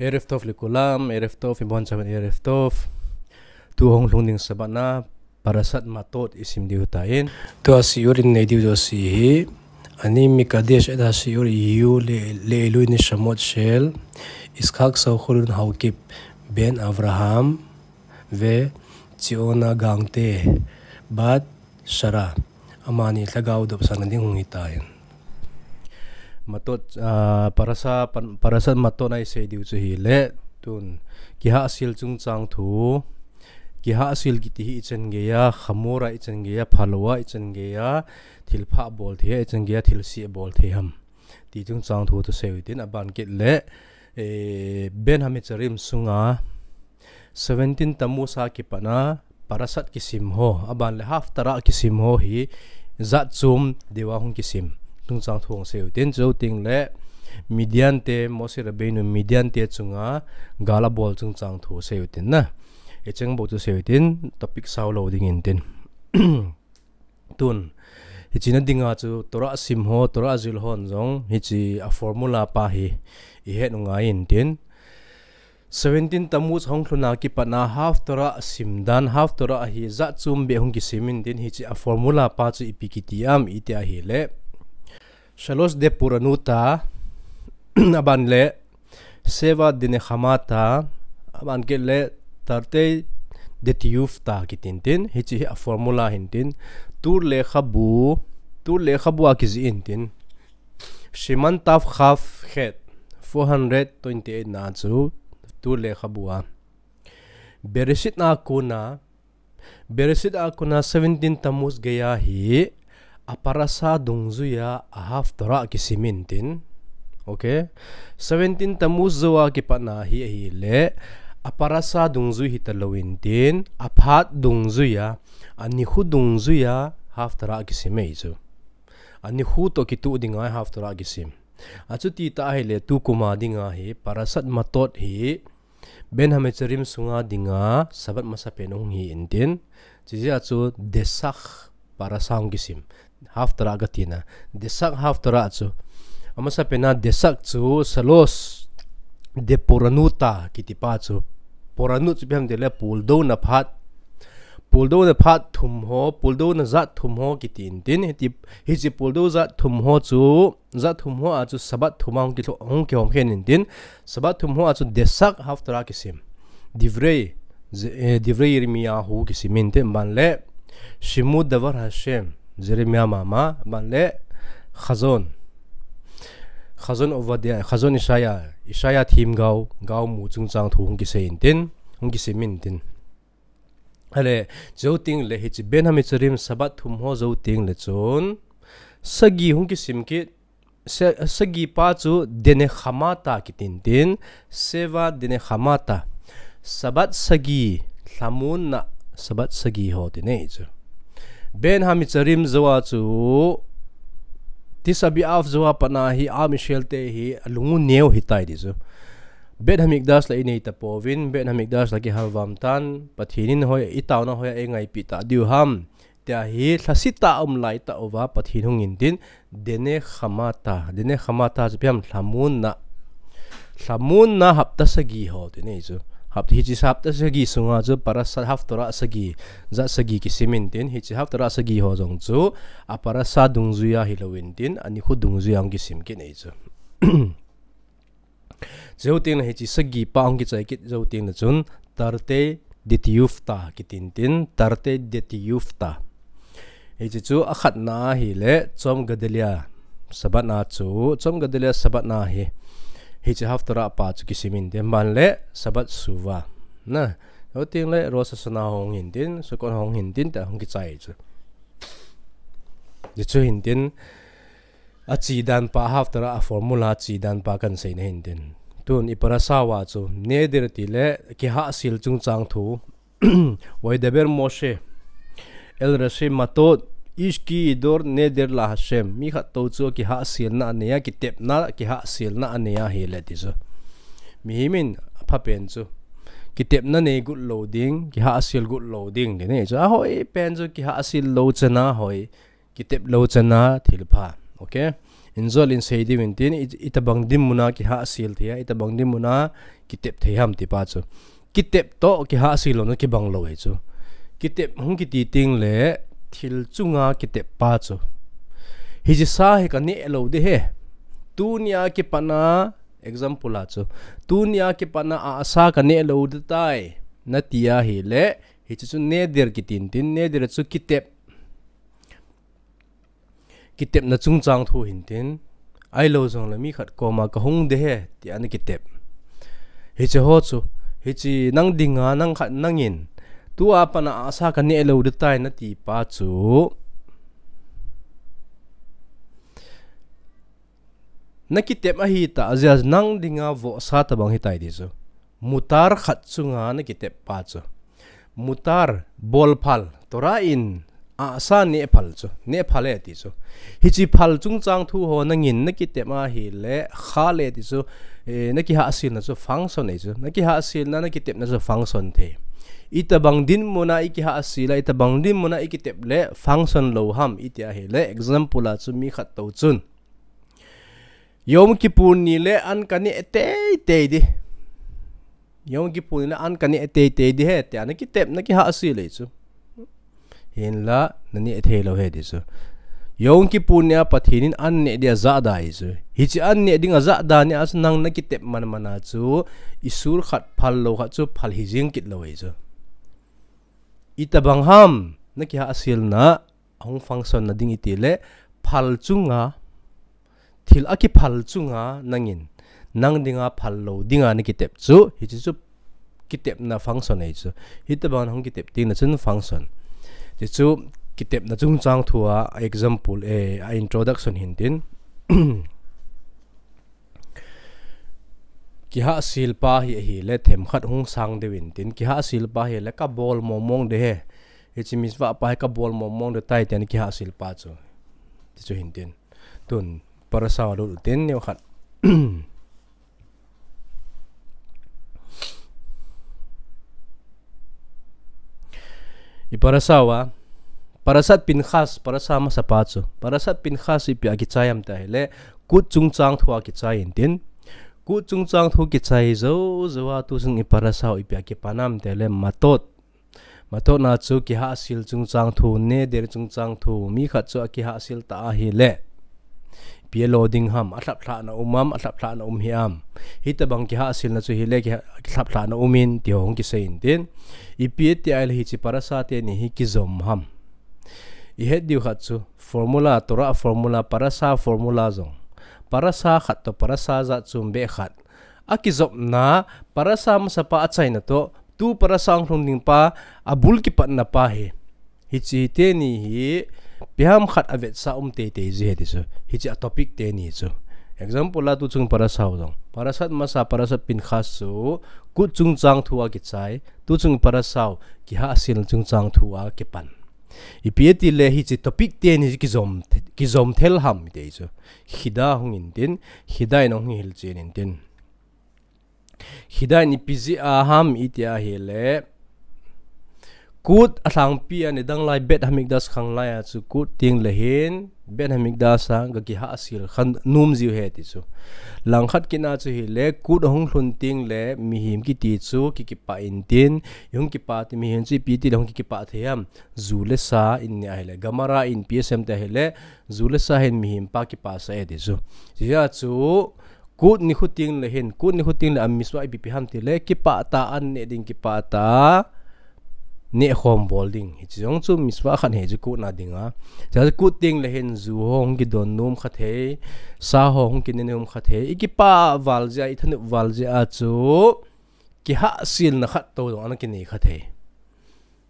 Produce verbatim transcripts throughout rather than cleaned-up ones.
ערב טוב לכולם, ערב טוב, ibon chauvin ערב טוב. Tu hung lhung ding Sabbath na, Parashat Matot isim diu hitan. Tua shiur in nei diu jouse hi, אני מקדש את השיעור יהיו לעילוי נשמות של יצחק סוחרין האוקיפ בן אברהם וציונה גנטה בת שרה. Amani lhagao dopsang na ding hung hitan. Matot, ah, Parasha, pan-, Parashat Matot na isei diu chu hile, tun, kihahsel chungchang thu, kihahsel kiti hi ichan geiya, khamora ichan geiya, phaloa ichan geiya, thilpha bol thei ichan geiya, thilse bol thei ham. Ti chungchang thu tu sei utin, aban kit le, eh, Ben Hametzarim sunga, seventeen Tammuz a kipatna, Parashat kisim ho, aban le Haftarah kisim ho hi, jat chom deuva hung kisim. Chungchang thu hung sei utin, chuteng le, Midian te, Moshe Rabbeinu Midian te chunga, gal abol chungchang thu sei utin na. Hicheng bou chu sei utin, topic sao lou ding intin. Tun, hiche na dinga chu Torah sim ho, Torah jil hon jong, hiche a formula pa hi, ihet u ngai intin. Seventeen Tammuz hung lhun a kipatna Haftarah sim dan, Haftarah hi jat chom beh hung kisim intin, hiche a formula pa chu ipi kiti ham iti ahile. Shalosh de Puranuta, aban le, Sheva de Nechamata, aban kit le, Tartei de Tiyufta kitin tin, hiche hi a formula hin tin, Tur Lekhabu, Tur Lekhabu a kijih intin, Siman Tav Chav Chet, four hundred twenty-eight na chu, Tur Lekhabu a. Bereshit na kona, Bereshit a kona seventeen Tammuz geiya hi, a Parasha dungjuiya a Haftarah kisim intin. Okay? Seventeen Tammuz jou a kipatna hi ahile, a Parasha dungjui hita lou intin, a phat dungjuiya, a nikho dungjuiya Haftarah kisim e chu. A nikho toh kitoh dinga Haftarah kisim. Achuti tah ahile tu kum a dinga hi, Parashat Matot hi, Ben Hametzarim sunga dinga, Sabbath masapen hung hi intin. Chijeh a chu Desach Parasha hung kisim. Haftarah kati na. Desach Haftarah chu. Amasapen a Desach chu Shalosh de Puranuta kiti pa chu. Puranut chu ipi ham itile puldouna phat. Puldouna phat thum ho, puldouna jat thum ho kiti intin. Hiti, hiche puldou jat thum ho chu, jat thum ho a chu Sabbath thum a hung kihom khen intin. Sabbath thum ho a chu Desach Haftarah kisim. Divrei, Divrei Yirmiyahu kisim intin, aban le Shimud Davar Hashem, Jeremiah mama, aban le Chazon. Chazon Ovadia, Chazon Isaiah, Isaiah themgao, gaomu chungchang thu hung kisei intin, hung kisim intin. Ale, jou teng le hiche Ben Hametzarim Sabbath thum ho jou teng le chun, sagi hung kisim kit, sagi pa chu de Nechamata kitin tin, Sheva de Nechamata. Sabbath sagi, lhamonna Sabbath sagi ho ti nei chu. Ben Hametzarim jou a chu, Tisha B'Av jou a patna hi, Am Yisrael te hi, alung u neo hitai ti chu. Beit Hamikdash la inei tapouvin, Beit Hamikdash la kihalvam tan, Pathen in hoi, itaona hoi a eingaipi ta diu ham. Tia hi, lhasetah a um laitah uva, Pathen hung intin, de Nechamata, de Nechamata chu ipi ham lhamonna. Lhamonna hapta sagi ho ti nei chu. Hapta hiche hapta sagi sunga chu Parashat Haftarah sagi, jat sagi kisim intin, hiche Haftarah sagi ho jong chu, a Parasha dungjuiya hilou intin, a nikho dungjuiya hung kisim kit nei chu. Jou teng le hiche sagi pa hung kichai kit jou teng le chun Tartei de Tiyufta kitin tin, Tartei de Tiyufta. Hiche chu akhatna ahile Tzom Gedalia Sabbath na chu, Tzom Gedalia Sabbath na hi, hiche Haftarah pa chu kisim intin, aban le Sabbath Shuva. Na, jou teng le Rosh Hashanah hung hin tin, Sukkot hung hin tin, tia hung kichai chu. Hichu hin tin, Ache dan pa Haftarah a formula che dan pa kahin seina hin tin. Tun i Parasha uva chu neder ti le kihahsel chungchang thu. Vayedaber Moshe el Roshe Matot ish ki idor neder la Hashem. Mi khat tou chu kihahselna anei a, kitepna kihahselna anei a ahile ti chu. Mihem in aphapen chu. Kitepna nei got lou ding, kihahsel got lou ding ti nei chu. Ahoi pen chu kihahsel lou chana hoi. Kitep lou chana thilpha. Okay? Injol in sei diu intin, i, itobang dinmuna kihahsil thei a, itobang dinmuna kitep thei ham ti pa chu. Kitep toh kihahsil louna kibang lou ahi chu. Kitep hung kiti teng le thil chunga kitep pa chu. Hiche sa hi kaneh lou ding ahi. Tunia kipat a, example a chu. Tunia kipat a ahsa kaneh lou ding tai. Nati ahile, hiche chu neder kiti intin, neder chu kitep. Kitepna chungchang thu hintin. Ahilou jongle mi khat koma kahung ding ahi, tia nakitep. Hiche ho chu, hiche nang dinga nang khat nangin. Tua pat a ahsa kaneh lou ding tai nati pa chu. Nakitep ahitah jeh a nang dinga vohsa tobang hitai ti chu. Mutar khat chunga nakitep pa chu. Mutar, bolphal, Torah in ahsa nehphal chu, nehphal e ti chu. Hiche phal chungchang thu ho nangin nakitep ahile, khal e ti chu, eh, nakihahsilna chu function ahi chu. Nakihahsilna, nakitepna chu function thei. Itobang dinmuna ikihahsil a, itobang dinmuna ikitep le function lou ham, iti ahile, example a chu mi khat tou chun. Yom Kippur ni le an kaneh teitei ding. Yom Kippur ni le an kaneh teitei ding ahi, tia nakitep, nakihahsil ahi chu. Hinla, naneh thei lou ahi ti chu. Yom Kippur nia Pathen in an neh ding ajah da ahi chu. Hiche an neh ding ajah da nia chu nang nakitep manman a chu, isur khat phal lou khat chu phal hijing kit lou ahi chu. Itobang ham, nakihahsilna, ahung function na ding iti le, phal chunga, thil akiphal chunga nangin, nang dinga phal lou dinga nakitep chu, hiche chu kitepna function ahi chu. Hitobang hung kitep teng le chun function. Hiche chu kitepna chungchang thu a example, eh, a introduction hintin. Kihahsil pa hi ahile themkhat hung sang diu intin, kihahsil pa hile kabol mongmong ding ahi. Hiche mitzvah pa hi kabol mongmong ding tai tia nakihahsil pa chu. Ti chu hintin. Tun, parasha a lut utin, neokhat. I parasha a, Parashat Pinchas, parasha masa pa chu. Parashat Pinchas ipi a kichai ham ti ahile, Kut chungchang thu a kichai intin. Kut chungchang thu kichai jou, jou a tuchung i parasha u ipi a kipan ham ti ahile, Matot. Matot na chu kihahsil chungchang thu, neder chungchang thu, mi khat chu akihahsil ta ahile. Ipi alo ding ham, alhaplhahna um am, alhaplhahna um hih am. Hitobang kihahsilna chu hile kiha-, alhaplhahna um in, ti ho hung kisei intin. Ipi ati ahile hiche parasha teni hi kijom ham. I het diu khat chu, formula, Torah formula, parasha formula jong. Parasha khat toh parasha jat chu um be khat. Akijopna, parasha masa pa achaina toh, tu parasha hung lhung ding pa, abul kipatna pa hi. Hiche teni hi, ipi ham khat avetsah um teitei ji ahi ti chu. Hiche a topic teni chu. Example a tuchung parasha u jong. Parashat masa, Parashat Pinchas chu, Kut chungchang thu a kichai, tuchung parasha u, kihahsil chungchang thu a kipan. Ipi ati le hiche topic teni kijom, kijom thel ham ti chu. Chida hung intin, chida in hung hilchen intin. Chida in ipi jeh a ham iti ahile. Kut alhangpi a nidang lai Beit Hamikdash khang lai a chu kut teng le hin Beit Hamikdash a gakihahsil kha nom jiu ahi ti chu. Langkhat kit na chu hile kut ahung lhun teng le mihem kiti chu kikipah intin, ihung kipah ti mihem chu ipi ti le hung kikipah thei ham. Ju le sa in neh ahile. Gemara in ipi asei em ti ahile. Ju le sa hin mihem pa kipasah e ti chu. Hijeh a chu, Kut nikho teng le hin, kut nikho teng le a mitzvah ipi ipi ham ti le, kipah tah a an neh ding, kipah tah a nehkhom bol ding. Hiche jong chu mitzvah khat ahi chu kut na dinga. Hijeh a chu kut teng le hin ju ho hung kidon nom kha thei, sa ho hung kine nom kha thei, i kipah val jeh a, i thanop val jeh a chu, kihahsilna khat tou jong ana kinei kha thei.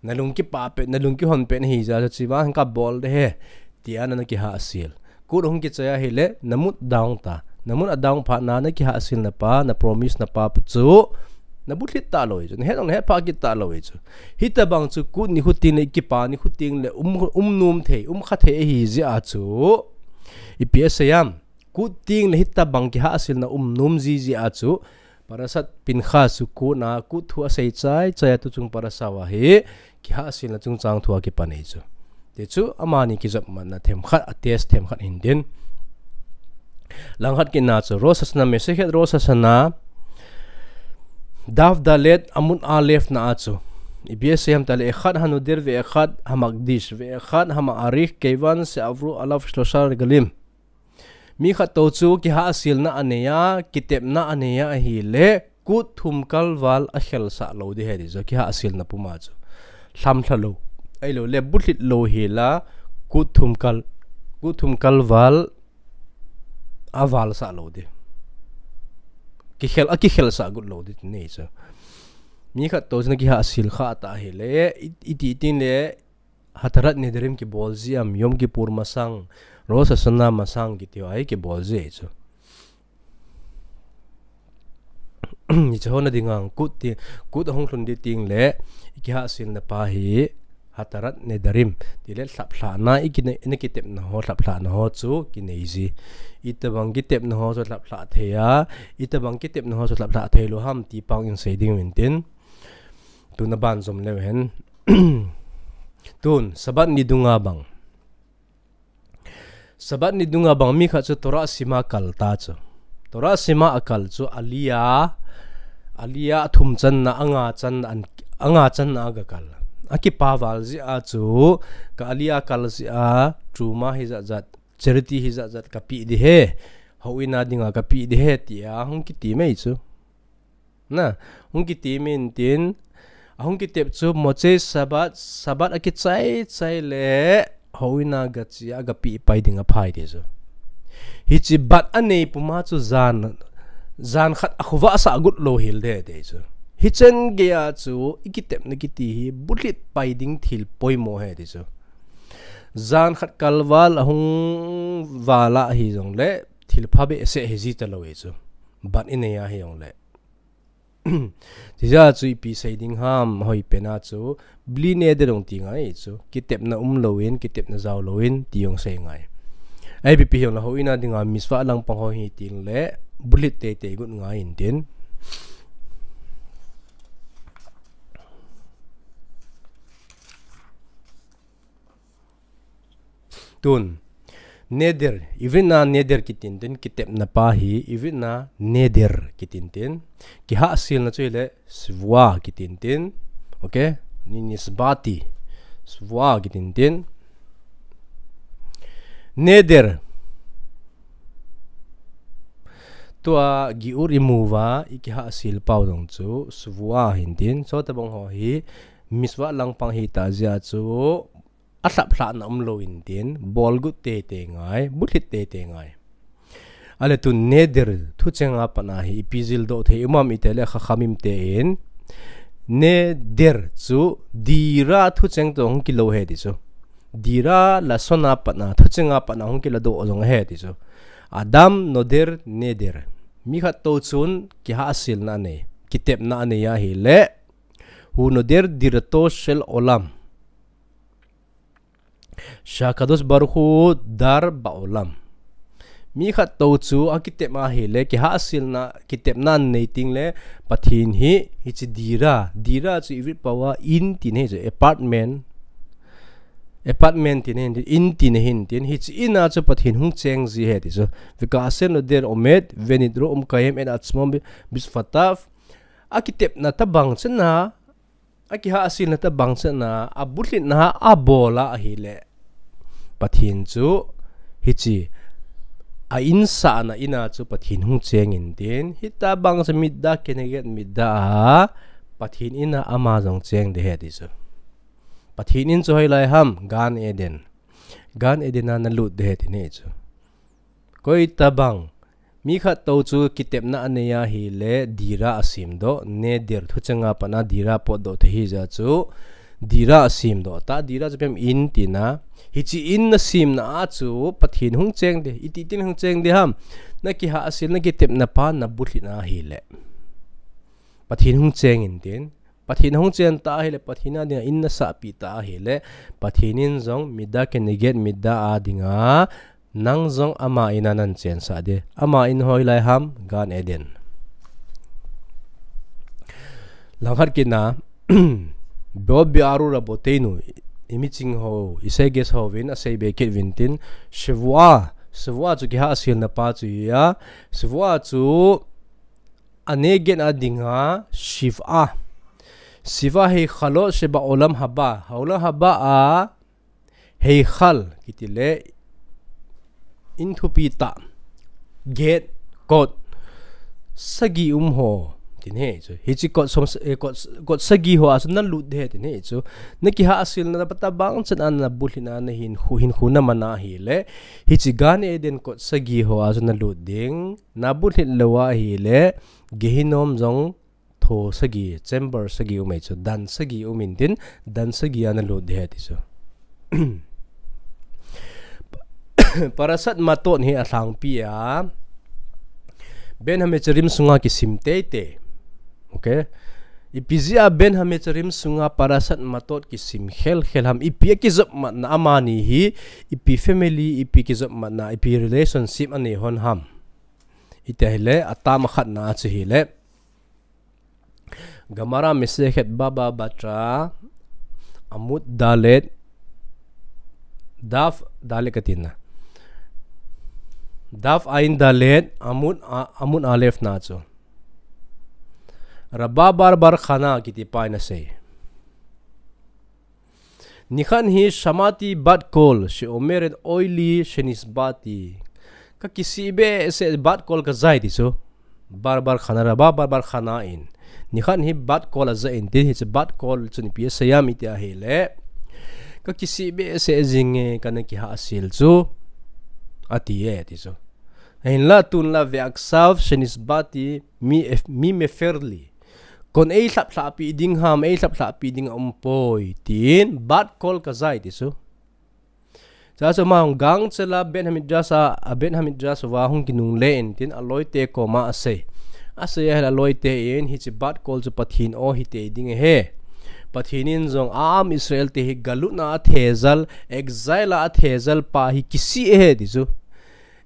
Nalung kipah pet, nalung kihon pet nahi jeh a chu, hiche vang hin kabol ding ahi, tia na, nakihahsil. Kut hung kichai ahile, namut down ta. Namut a down phat na, nakihahsilna pa, na promise na pa chu, nabulhit talou ahi chu, nahet jong nahet phah kit talou ahi chu. Hitobang chu kut nikho teng le kipah nikho teng le um, um nom thei, um kha thei ahi jeh a chu. Ipi asei em. Kut teng le hitobang kihahsilna um nom ji jeh a chu. Parashat Pinchas chu kut na, kut thu asei chai chai a tuchung parasha u ahi, kihahsilna chungchang thu a kipan ahi chu. Ti chu, amani kijop matna themkhat, a test themkhat hintin. Langkhat kitna chu Rosh Hashanah, Masechet Rosh Hashanah, Daf Dalet Amud Aleph na a chu ipi asei ham tile, Echad Hanoder ve'echad Hamakdish ve'echad Hama'arich keivan she'avru alav shlosha regalim. Mi khat to chu kihahsilna anei a, kitepna anei a ahile, kut thum kalval akhelsah lou ding ahi ti chu, kihahsilna puma chu. Lhamlha lou, ahilou le bulhit lou hila, kut thum kal, kut thum kalval avalsah lou ding. Kikhel, akikhelsah got lou ding ti nei chu. Mi khat to chu na kihahsil kha ta ahile, i, iti tin le, Hatarat Nedarim kibol ji am, Yom Kippur masang, Rosh Hashanah masang kiti ho a hi kibol ji chu. Hiche ho na dinga kut ti, kut ahung lhun ding teng le, i kihahsilna pa hi Hatarat Nedarim tile lhaplhahna, i kine, i na kitepna ho, lhaplhahna ho chu kinei ji. Itobang kitepna ho chu lhaplhah thei a, itobang kitepna ho chu lhaplhah thei lou ham ti pang in sei ding uvin tin. Tun aban jom leu hen. Tun, Sabbath ni dunga bang. Sabbath ni dunga bang mi khat chu Torah sim a kal ta chu. Torah sim a akal chu Aliyah, Aliyah athum channa, anga channa, an, anga channa aga kal. Akipa val jeh a chu, ka Aliyah kal jeh a, Truma hi jat jat, charity hi jat jat kapeh ding ahi, houin a dinga kapeh ding ahi, tia hung kiti mai chu. Na, hung kiti mai in tin, ahung kitep chu Motzei Shabbat, Shabbat akichai chai le, houin a gache a gapeh pai ding aphai ti chu. Hiche bat anei puma chu jan, jan khat akhovah sah got lou hel ding ahi ti chu. Hichen geiya chu, i kitepna kiti hi, bulhit pai ding thil poimo ahi ti chu. Jan khat kalval ahung val a hijongle, thil phabep seh hi ji talou ahi chu. Bat inei a hijongle. Tijeh a chu ipi sei ding ham, hoi pen a chu, bli neder dong ti ngai chu, kitepna um louvin, kitepna jao louvin, ti jong sei ngai. Ipi pi hijongle houin a dinga mitzvah langpang ho hi teng le, bulhit teitei got ngai in tin. Tun, neder, ivritna neder kitin tin, kitepna pa hi, ivritna neder kitin tin, kihahsilna chu hile, shvuah kitin tin, okay? Ni nisbati, shvuah kitin tin. Neder. Tua giur imu uva, i kihahsil pau dong chu, shvuah hin tin, chutobang ho hi, mitzvah langpang hita jeh a chu, alhaplhahna um louvin tin, bol got teitei ngai, bulhit teitei ngai. Ahile tun neder thucheng a pat a hi, ipi jildoh thei um am itile chachamim ten, neder chu dira thucheng toh hung kilou ahi ti chu. Dira lashon a pat a, thucheng a pat a hung kiladoh jong ahi ti chu. Adam noder neder. Mi khat to chun kihahsilna anei, kitepna anei ahile, hu noder dirato shel olam. Shakadosh Baruch Hu dar ba'olam. Mi khat to chu akitep ahile, kihahsilna, kitepna nei teng le, Pathen hi, hiche dira, dira chu ivrit pau a in tina ahi chu, apartment, apartment tina ahin, in tina ahin tin, hiche in a chu Pathen hung cheng ji ahi ti chu. V'kaser noder omed, venidro umkayem et atzmo bi-, bishvatav. Akitepna tobang chan a, akihahsilna tobang chan a, abulhitna a abol a ahile, Pathen chu hiche a insahna in a chu Pathen hung cheng in tin, hitobang chu middah keneged middah a, Pathen in a ama jong cheng ding ahi ti chu. Pathen in chu hoilai ham, Gan Eden. Gan Eden a nalut ding ahi ti nei chu. Koi tobang, mi khat to chu kitepna anei ahile, dira asemdoh, neder thucheng a pat a dira potdoh thei ahi jeh a chu, dira asemdoh ta, dira chu ipi ham in tina, hiche in nasemna a chu, Pathen hung cheng ding, iti tin hung cheng ding ham, nakihahsil, nakitepna pa nabulhit ahile, Pathen hung cheng in tin, Pathen hung cheng ta ahile, Pathen a dinga in nasahpi ta ahile, Pathen in jong middah keneged middah a dinga, nang jong ama in a nahin chensah ding. Ama in hoilai ham, Gan Eden. Langkhat kitna, Be'ot bi'aru raboteinu, imiching ho, iseiges hovin, asei be kit uvin tin, shvuah, Shavua chu kihahselna pa chu hi a. Shavua chu aneh get a dinga Shiva. Shiva Heichalot Sheba Olam Haba. Olam Haba a Heichal kiti le in thupi tah, gate, kot sagi um ho, tin ahi chu. Hiche kot som, eh, kot, kot sagi ho a chu nalut ding ahi, tin ahi chu. Nakihahselna tabang chan a nabulhit na, nahinkho, hinkho naman ahile, hiche Gan Eden kot sagi ho a chu nalut ding. Nabulhit lou ahile, Gehinnom jong tho sagi, chamber sagi um ahi chu, dan sagi um intin, dan sagi a nalut ding ahi ti chu. Parashat Matot hi alhangpi a, Ben Hametzarim sunga kisim teitei. Okay? Ipi jeh a Ben Hametzarim sunga Parashat Matot kisim khelkhel ham, ipi akijopmatna amani hi, ipi family, ipi kijopmatna, ipi relationship anei hon ham. Iti ahile, atam akhatna a chu hile, Gemara Masechet Baba Batra, Amud Dalet, Daf Dalet katina. Daf Ain Dalet, Amud A-, Amud Alef na chu. Rabba bar bar Chana kiti pa in asei. Nikhat hi Shamati bat kol she'omeret oi li shenisbati. Kakisih behseh, bat kol kaja e ti chu. Bar bar Chana, Rabba bar bar Chana in. Nikhat hi bat kol aja intin, hiche bat kol chun ipi asei ham iti ahile, kakisih behseh jing e, kana kihahsel chu, ati e ti chu. Ahinla tun la ve'akhshav shenisbati mi ef-, mi mefer li. Kon eilhaplhah pi ding ham, eilhaplhah pi ding aumpoi, tin bat kol kaja e ti chu. Chua chu ama hung gangchel a, Beit Hamidrash a, a Beit Hamidrash uva hung kinungle intin aloite koma asei. Asei ahile aloite in, hiche bat kol chu Pathen o hitei ding ahi. Pathen in jong a am Israel te hi galut na a thejal, exile a a thejal pa hi kisih ahi ti chu.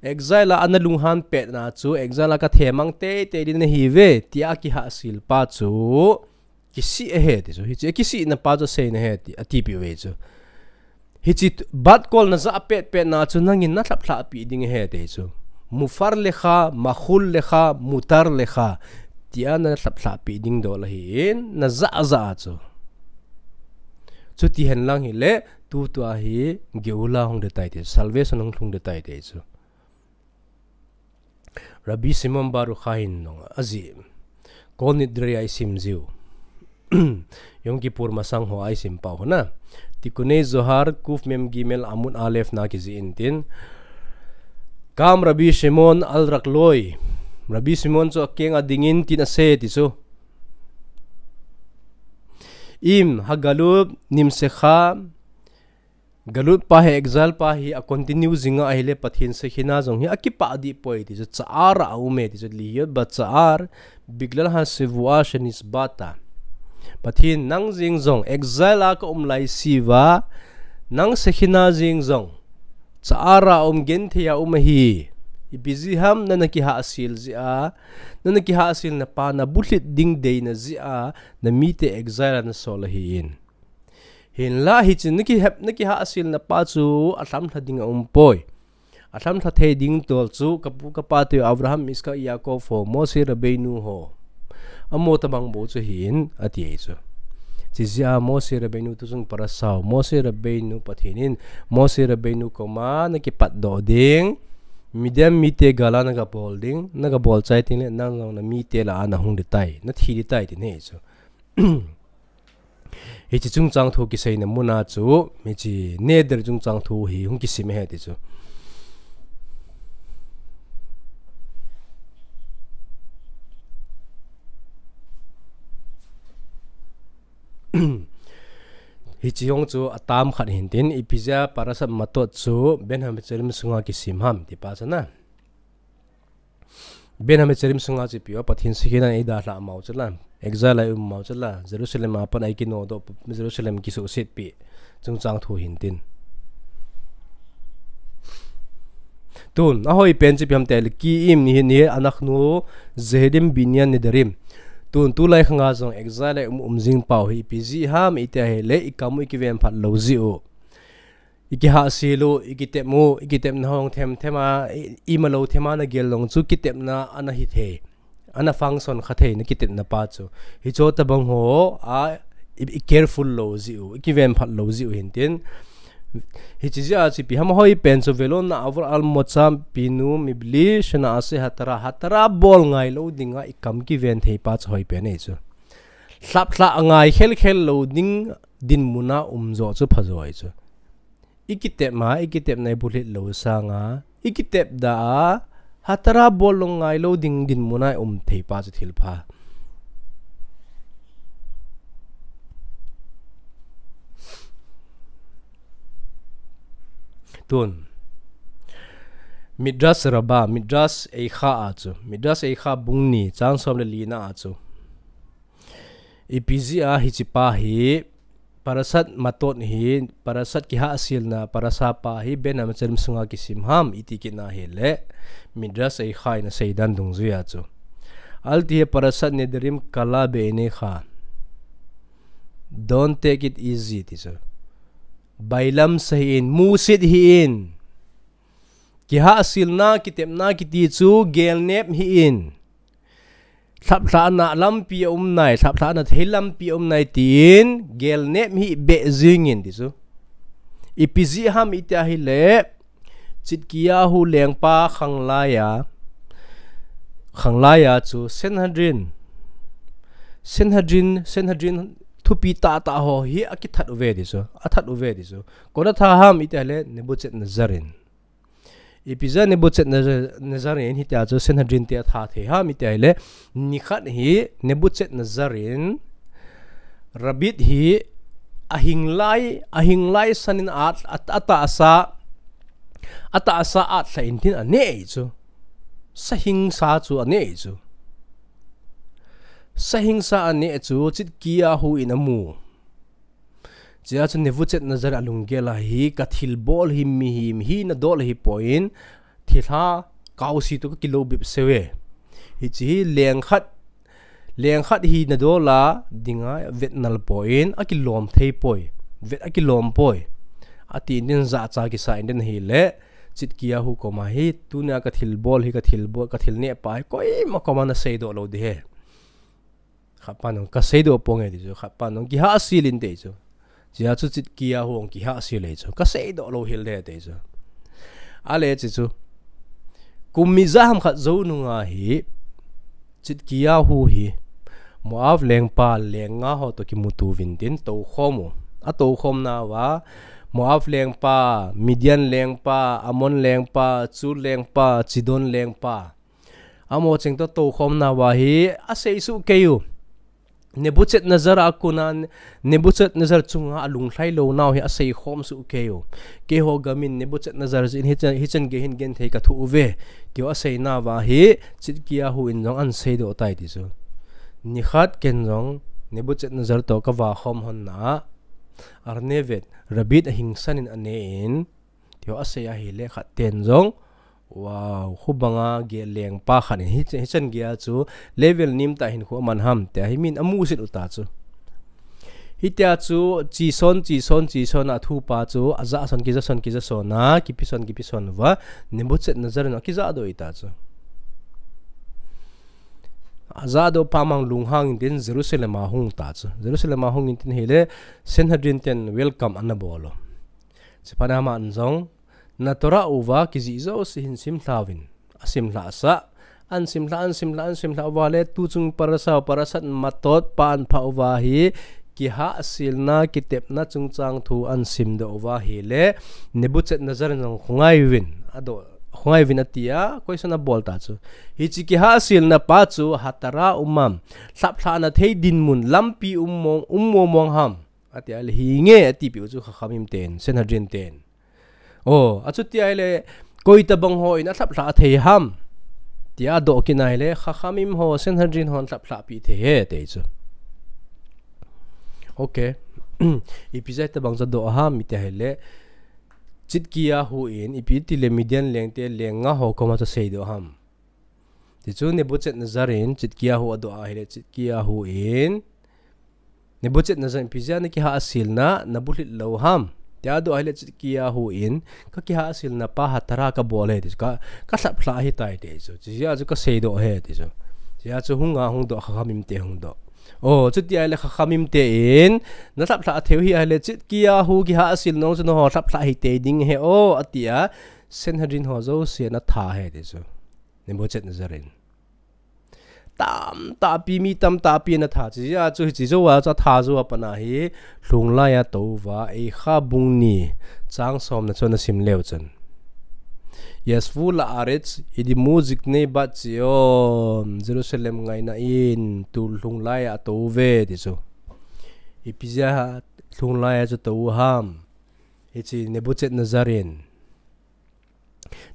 Exile a ana lunghan petna chu, exile a kathemang teitei ding nahiuve, tia kihahsel pa chu kisih ahi ti chu. Hiche kisihna pa chu seina ahi ti, atipeh uve chu. Hiche bat kol naja petpetna chu nangin nalhaplhah pi ding ahi ti chu. Mufar lecha, machul lecha, mutar lecha, tia nalhaplhah pi ding dol ahin, naja ja chu. Chuti henlang hile, tutua hi Geula hung ding tai ti, salvation hung lhung ding tai ti chu. Rabbi Shimon bar Yochai in nung ajih, Kol Nidre a isim jiu, Yom Kippur masang ho a isim pau hona. Tikkun Zohar, Kuf Mem Gimel, Amud Alef na kijih intin. Kam Rabbi Shimon al ragloi. Rabbi Shimon chu akeng a dingin tin asei ti chu. Im hagalut nimsecha, galut pa hi, exile pa hi a continue jing a ahile Pathen Shekhinah jong hi akipah dih poi ti chu, tsa'ar a aum e ti chu, lihiyot betsa'ar, biglal hashavua shenisbata. Pathen, nang jeng jong exile a ka um laisi uva, nang Shekhinah jeng jong tsa'ar a um, genthei a um ahi. Ipi jeh ham, nana kihahsel jeh a, nana kihahselna pa nabulhit ding deina jeh a, namite exile a nasol ahin. Hinla hiche nakihep, nakihahselna pa chu alhamlha ding aumpoi. Alhamlha thei ding tol chu kapu kapa te Abraham, Isaak, Yaakov ho, Moshe Rabbeinu ho, amaho tabang bou chu ahin, ati e chu. Chujeh a Moshe Rabbeinu tuchung parasha u, Moshe Rabbeinu Pathen in, Moshe Rabbeinu koma nakipat doh ding, Midian mite gal a nagabol ding, nagabol chai tengle nang jong namite lah a nahung ding tai, nathi ding tai, tin ahi chu. Hiche chungchang thu kiseina muna chu, hiche neder chungchang thu hi hung kisim ahi ti chu. Hiche hung chu atam khat hintin, ipi jeh a Parashat Matot chu Ben Hametzarim sunga kisim ham ti pa chu na. Ben Hametzarim sunga chu ipi o, Pathen Shekhinah in eidalhah mau chu la, exile a i um mau chu la, Jerusalem a pat a i kinodoh, Jerusalem kisuhset pi chungchang thu hintin. Tun, ahoi pen chu ipi ham tile, ki im ni hi, ni hi, anachnu zehedim binyan nedarim. Tun, tulai khanga jong exile a i um, um jing pau hi, ipi jeh ham iti ahile, i kam u i kiven phat lou jeh u. Ikihahsel u, ikitep u, ikitepna hung them them a, i, imalou them a nagel lou chu kitepna ana hithei. Ana function kha theina kitepna pa chu. Hiche tobang ho a, i, i careful lou jiu, ikiven phat lou jiu hintin. Hiche jeh a chu ipi ham ahoi pen chu velon na avur al mocha pinu mibli shana ase hatara, hatara bol ngailou dinga ikam kiven thei pa chu hoi pen ahi chu. Lhaplhah ngai khel khel lou ding dinmun a um jo chu pha jo ahi chu. Ikitep ma, ikitepna ibulhit lou sanga, ikitep da a, hatara bol lou ngailou ding dinmun a um thei pa chu thil pha. Tun. Midrash Rabbah, Midrash Eicha a chu, Midrash Eicha bung ni, chang som le lina a chu. Ipi jeh a hiche pa hi, Parashat Matot hi, Parashat kihahselna, Parasha pa hi, Ben Hametzarim sunga kisim ham, iti kit na hile, Midrash Eicha in asei dan dungjuiya chu. Alti hi Parashat Nedarim kala be'einecha. Don't take it easy, ti chu. Bailam sa hih in, musit hih in. Kihahselna, kitepna, kiti chu, gelnep hih in. Lhaplhahna lampi a um nai, lhaplhahna thei lampi a um nai tin, gelnep hih beh jing in ti chu. Ipi jeh ham iti ahile, Tzidkiyahu lengpa khanglai a, khanglai a chu Sanhedrin, Sanhedrin, Sanhedrin thupi tahtah ho hi akithat uve ti chu, athat uve ti chu. Koi in atha ham iti ahile, Nebuchadnezzar in. Ipi jeh a Nebuchadnezzar, Nezzar in hitia chu Sanhedrin te atha thei ham iti ahile, nikhat hi Nebuchadnezzar in Rabbit hi ahing lai, ahing lai san in a, a, atahsa, atahsa atlha in tin anei chu. Sahingsa chu anei chu. Sahingsa anei chu Tzidkiyahu in amu. Chea chu Nebuchadnezzar alunggel a hi, ka thilbol hi mihem hi nadol ahipoi, thilha kaosi toh kakilou bep seuve. Hiche hi leng khat, leng khat hi nadol a dinga vet nalpoi, akilom theipoi, vet akilom poi. Ati in din jahcha kisa in din ahile, Tzidkiyahu koma hi, tunia ka thilbol hi, ka thilbol, ka thil nehpa hi, koima koma naseidoh lou ding ahi. Khatpan jong kaseidoh ponge ti chu, khatpan jong kihahsel inte chu. Chea chu Tzidkiyahu jong kihahsel e chu. Kaseidoh lou hel e ti chu. Ale ti chu. Kum ijat ham khat jou nunga hi Tzidkiyahu hi Moab lengpa leng nga ho toh kimuto uvin tin toukhom u. Atoukhom nauva Moab lengpa, Midian lengpa, Ammon lengpa, Chul lengpa, Chidon lengpa. Amaho cheng toh toukhom nauva hi asei soh kei u. Nebuchadnezzar a kona, Nebuchadnezzar chunga alunglhai lou nau hi aseikhom soh kei u. Keiho gam in Nebuchadnezzar jeh in hichan, hichan gei hin genthei kathoh uve. Tiho asei nauva hi, Tzidkiyahu in jong ahin seidoh tai ti chu. Nikhat ken jong Nebuchadnezzar toh kavakhom lhon na a, Arnevet, Rabbit ahingsan in anei in, tiho asei ahile khat ten jong, wow, khubanga gel lengpa khat in hi, hichan geiya chu level nem tah hinkho aman ham, tia hi min amusit u ta chu. Hitia chu, chison, chison, chison a athupa chu, ajahson, kijahson, kijahson a, kipeson, kipeson uva, Nebuchadnezzar in akijahdoh e ta chu. Ajahdoh phat mang lunghang in tin Jerusalem a ahung ta chu. Jerusalem a ahung in tin ahile, Sanhedrin ten welcome ana bol u. Chuphat aman jong, na Torah uva kijih jouse hin simlha uvin. Asimlhah sah. Ahin simlhah, ahin simlhah, ahin simlhah uva le, tuchung parasha, Parashat Matot, pan pha uva hi, kihahselna, kitepna chungchang thu ahin simdoh uva ahile, Nebuchadnezzar in jong khongai uvin, adoh, khongai uvin atia, question abol ta chu. Hiche kihahselna pa chu, hatara um am, lhaplhahna thei dinmun, lampi um mong, um mong mong ham. Atia le hinge atipeh u chu Chachamim ten, Sanhedrin ten. O, achuti ahile, koi tabang hon alhaplhah thei ham. Tia adoh kit na ahile, Chachamim ho, Sanhedrin hon lhaplhah pi thei e, ti chu. Okay. Ipi jeh a tabang chu adoh ham, iti ahile, Tzidkiyahu in, ipi tile Midian lengte, leng nga ho koma chu aseidoh ham. Ti chu Nebuchadnezzar in, Tzidkiyahu adoh ahile, Tzidkiyahu in, Nebuchadnezzar in ipi jeh a nakihahselna, nabulhit lou ham. Tia doh ahile Tzidkiyahu in, ka kihahsilna pa Hatara ka bol e ti chu, ka, ka lhaplhah ahitai ti chu. Chijeh a chu ka seidoh e ti chu. Chijeh a chu hunga hung doh, Khakhamim te hung doh. O, chuti ahile Khakhamim te in, na lhaplhah thei u hi ahile Tzidkiyahu kihahsilna chu nangho lhaplhah hitei ding ahi o, atia, Sanhedrin ho jouse ana tha e ti chu. Nebuchadnezzar in. Tamtahpi, mi tamtahpi ana tha. Chijeh a chu, hiche jou a chu atha jou a pat a hi, lhunglai a tou va, Eicha bung ni, chang somna chu nasim leu chun. Yashvu la'aretz, idimu ziknei ba'tzion, Jerusalem ngaina in, tu lhunglai a tou uve ti chu. Ipi jeh a lhunglai a chu tou u ham. Hiche Nebuchadnezzar in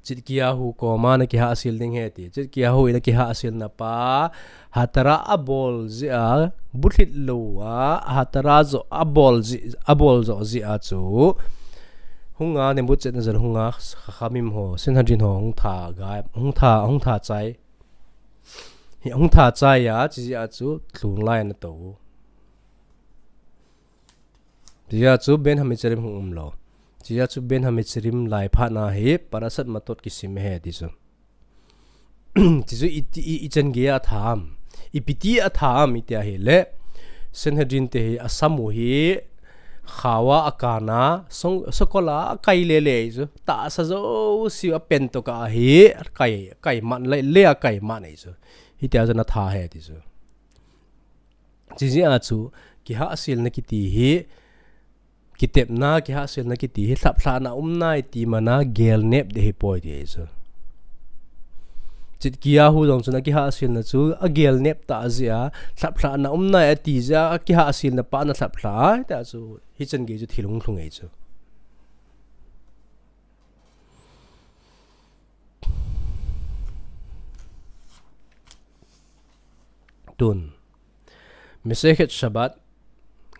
Tzidkiyahu koma na kihahsil ding ahi ti. Tzidkiyahu in akihahsilna pa, Hatara abol jeh a, bulhit lou a, Hatara joh abol jeh, abol joh jeh a chu. Hunga Nebuchadnezzar hunga Khakhamim ho, Sanhedrin ho hung tha gai, hung tha, hung tha chai. Hi hung tha chai a, chijeh a chu lhunglai ana tou. Chijeh a chu Ben Hametzerim hung umlou. Chijeh a chu Ben Hametzerim lai phat na hi Parashat Matot kisim ahi ti chu. Ti chu i, i, i, ichan gei a atha am. Ipi ti atha am iti ahile. Sanhedrin te hi asam u hi khao a akan a, song, sakol a akai lele ahi chu. Tahsa jouse u apen tokah a hi, akai, akai man le, le akai man ahi chu. Hitia chu ana tha e ti chu. Chijeh a chu, kihahsilna kiti hi, kitepna, kihahsilna kiti hi, lhaplhahna um nai ti mana, gelnep ding ahipoi ti ahi chu. Tzidkiyahu jong chun akihahsilna chu, agelnep tah jeh a, lhaplhahna um nai ati jeh a, akihahsilna pa ana lhaplhah a, tia chu, hichan gei chu thil hung lhung ahi chu. Tun. Masechet Shabbat,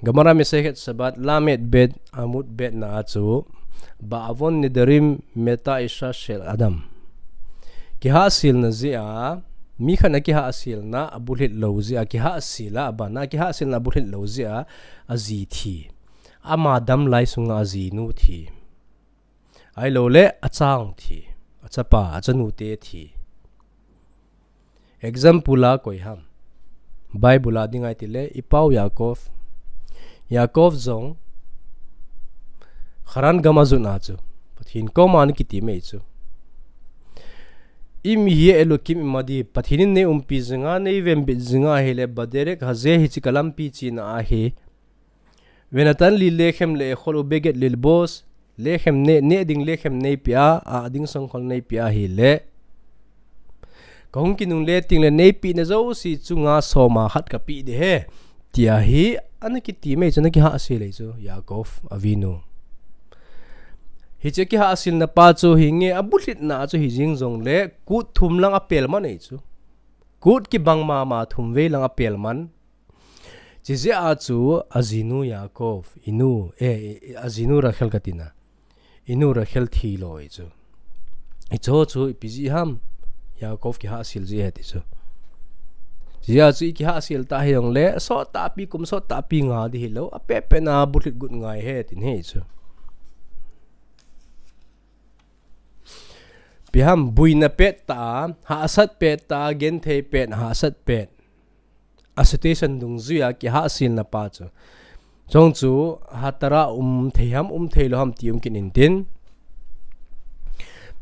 Gemara Masechet Shabbat, Lamed Bet, Amud Bet na a chu, Ba'avon Nedarim Meta Isha Shel Adam. Kihahsilna jeh a, mi khat na kihahsilna abulhit lou jeh a, kihahsil a, abana kihahsilna abulhit lou jeh a, aji thi. Ama dam lai sunga ajinu thi. Ahilou le, achang thi. Achapa, achanu te thi. Example a koi ham. Bible a ding ahi tile, i pau Yaakov. Yaakov jong, Haran gam a jot na chu. Pathen koma ana kitem e chu. Im hi Elokim imadi, Pathen in nei umpi jinga, nei vembit jinga ahile, Baderek hazeh hiche ka lampi chena ahi. Venatan li lechem le'echol u'beged lilbos, lechem ne, ne ding lechem neipeh a, a ding songkhol neipeh a ahile. Kahung kinungle tengle neipeh na jouse chunga soma khat kapeh ding ahi. Tia hi, ana kitem e chu, ana kihahsil e chu, Yaakov Avinu. Hiche kihahsilna pa chu hinge, abulhitna chu hijing jongle, kut thum lang apel man e chu. Kut kibang mama thum vei lang apel man. Chijeh a chu ajinu Yaakov, inu, eh, eh, ajinu Rachel katina. Inu Rachel thilou e chu. Hicho chu ipi jeh ham, Yaakov kihahsil jeh ahi ti chu. Chijeh a chu i kihahsil ta hijongle, sot tahpi kum sot tahpi nga ding hilou, apehpeh na bulhit got ngai ahi tin ahi chu. Ipi ham, boina pet tah, hahsat pet tah, genthei pet, hahsat pet. A situation dungjuia kihahsilna pa chu. Chong chu, hatara um thei ham, um thei lou ham ti um kit intin.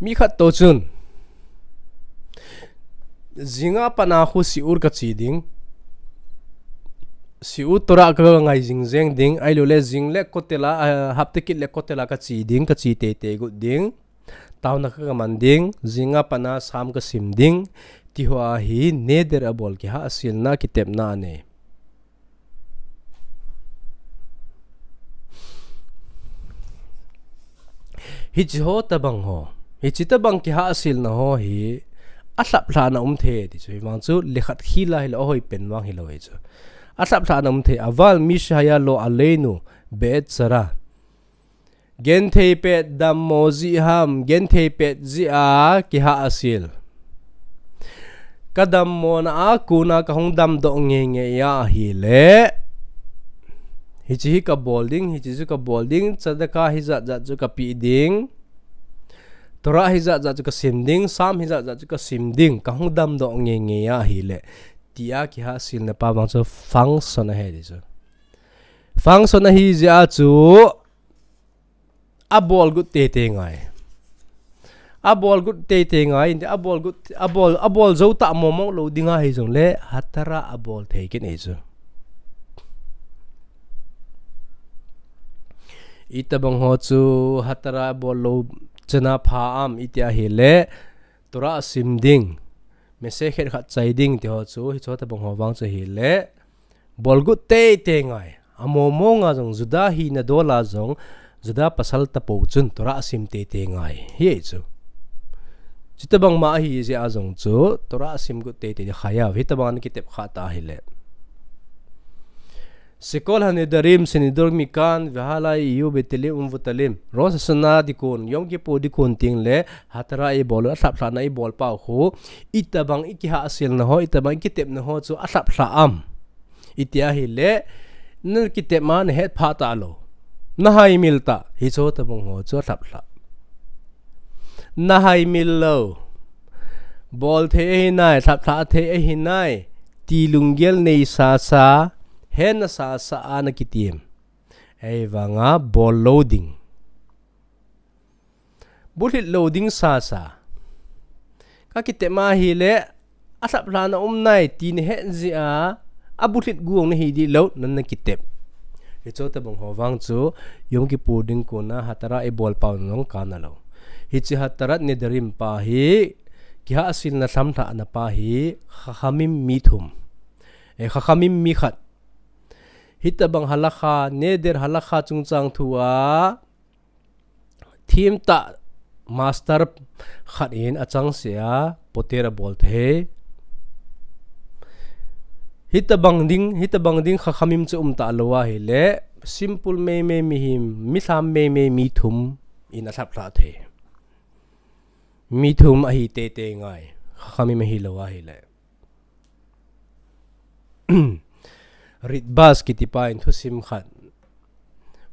Mi khat toh chun, jinga pat a khu shiur kache ding. Shiur Torah kangai jing jeng ding. Ahilou le jing le kotel a, ah, hapta kit le kotel a kache ding, kache teitei got ding. Taona kaman ding, jinga pat a Sam kasim ding, ti ho a hi neder abol kihahsilna kitepna anei. Hiche ho tabang ho, hiche tabang kihahsilna ho hi, alhaplhahna um thei ti chu, hivang chu, lekhat khila hilou, ahoi pen vang hilou hi chu. Alhaplhahna um thei, aval mi shehaya lo aleinu, beit tsara. Genthei pet dammo jeh ham, genthei pet jeh a kihahsil. Kadammona a kona kahung damdoh ngeingei a ahile. Hiche hi kabol ding, hiche chu kabol ding, tzedakah hijat jat chu kapeh ding, Torah hijat jat chu kasim ding, Psalm hijat jat chu kasim ding, kahung damdoh ngeingei ahile, tia kihahselna pa vang chu function ahi ti chu. Function ahi jeh a chu abol got teitei ngai. Abol got teitei ngai, abol got, abol, abol jou tah mong mong lou ding ahi jongle, hatara abol thei kit ahi chu. Itobang ho chu hatara bol lou chana pha am iti ahile, Torah sim ding, Masekhet khat chai ding ti ho chu, hiche tobang ho vang chu ahile, bol got teitei ngai. Among mong a jong, Juda hina dol a jong, Juda pasal tapou chun Torah sim teitei ngai. Hiche chu. Chutobang ma ahi jeh a jong chu, Torah sim got teitei di khayav. Hitobang ana kitep kha ta ahile. Shekol HaNedarim, Shenidor Mikan, Vehala Iyu Betelim Umvutalim. Rosh Hashanah dikon, Yom Kippur dikon tengle, hatara ibol, alhaplhahna ibol pau khu, itobang ikihahselna ho, itobang ikitepna ho chu alhaplhah am. Iti ahile, nakitep ma nahet pha talou. Nahaimil ta, hiche tobang ho chu alhaplhah. Nahaimil lou. Bol thei ahi nai, lhaplhah thei ahi nai, ti lunggel nei sasa, hetna sasa a nakitem. Ahivanga bol lou ding. Bulhit lou ding sasa. Kakitep ma ahile, alhaplhahna um nai ti nahet jeh a, abulhit got nahi dih lou, nana kitep. Hiche tobang ho vang chu, Yom Kippur ding kona hatara ibol pau jong kana lou. Hiche hatara Nedarim pa hi, kihahselna lhamlhahna pa hi, Chachamim mi thum. Eh, Chachamim mi khat. Hitobang halakha, Neder halakha chungchang thu a, themtah master khat in achangseh a, poter abol thei. Hitobang ding, hitobang ding Chachamim chu um talou ahile, simple meimei mihem, mi lham meimei mi thum in alhaplhah thei. Mi thum ahi teitei ngai, Chachamim ahilou ahile. Ritbaz kiti pa in thusim khat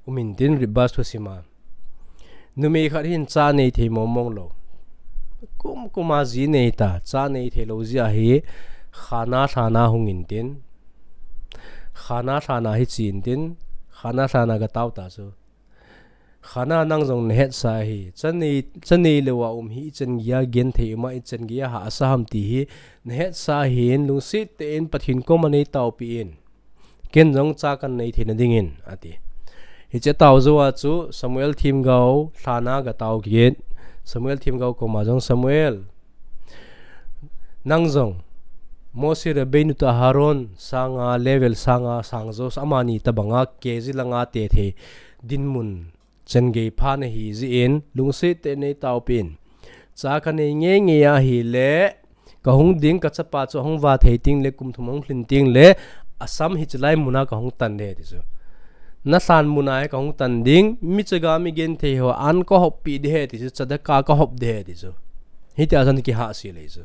um intin, Ritbaz thusim a, numei khat hin cha nei thei mong mong lou. Kum kum a ji nei ta, cha nei thei lou jeh a hi, khana lhana hung intin. Khana lhana hi che intin, khana lhana gatao ta chu. Khana nang jong nahetsa ahi. Cha nei, cha neilou a um hi ichan geiya genthei um a, ichan geiya hahsa ham ti hi nahetsa ahin, lungset tah in Pathen koma neitaopi in. Ken jong cha kanei theina dingin, ati. Hiche tao jou a chu Samuel themgao lhana gatao kit. Samuel themgao koma jong, Samuel, nang jong Moshe Rabbeinu toh Aaron sanga level sanga sang jo, amani tobanga keji langa te thei dinmun chan gei pha nahi jeh in, lungset tah in neitaopi in. Cha kanei ngeingei ahile, kahung ding kachapa chu ahung va thei tengle, kum thum ahung lhin tengle, asam hiche lai muna kahung tan ding ti chu. Nalhan muna hi kahung tan ding, mi chaga mi genthei ho an kahoppi ding ahi ti chu, tzedakah kahop ding ahi ti chu. Hitia chun kihahsel ahi chu.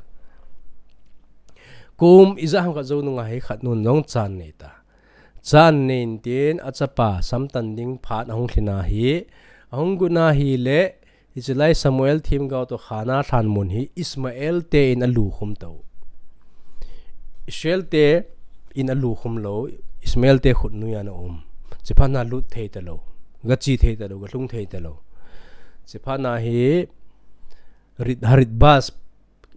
Kum ijat ham khat jou nunga hi khat nun jong cha anei ta. Cha anei intin achapa samtan ding phat ahung lhin ahi, ahung got ahile, hiche lai Samuel themgao toh khana lhan mun hi Ishmael te in alukhum tauve. Israel te in alukhum lou, Ishmael te khut noiya ana um. Chuphat na lut thei talou, gache thei talou, galhung thei talou. Chuphat na hi Rit, Haritbaz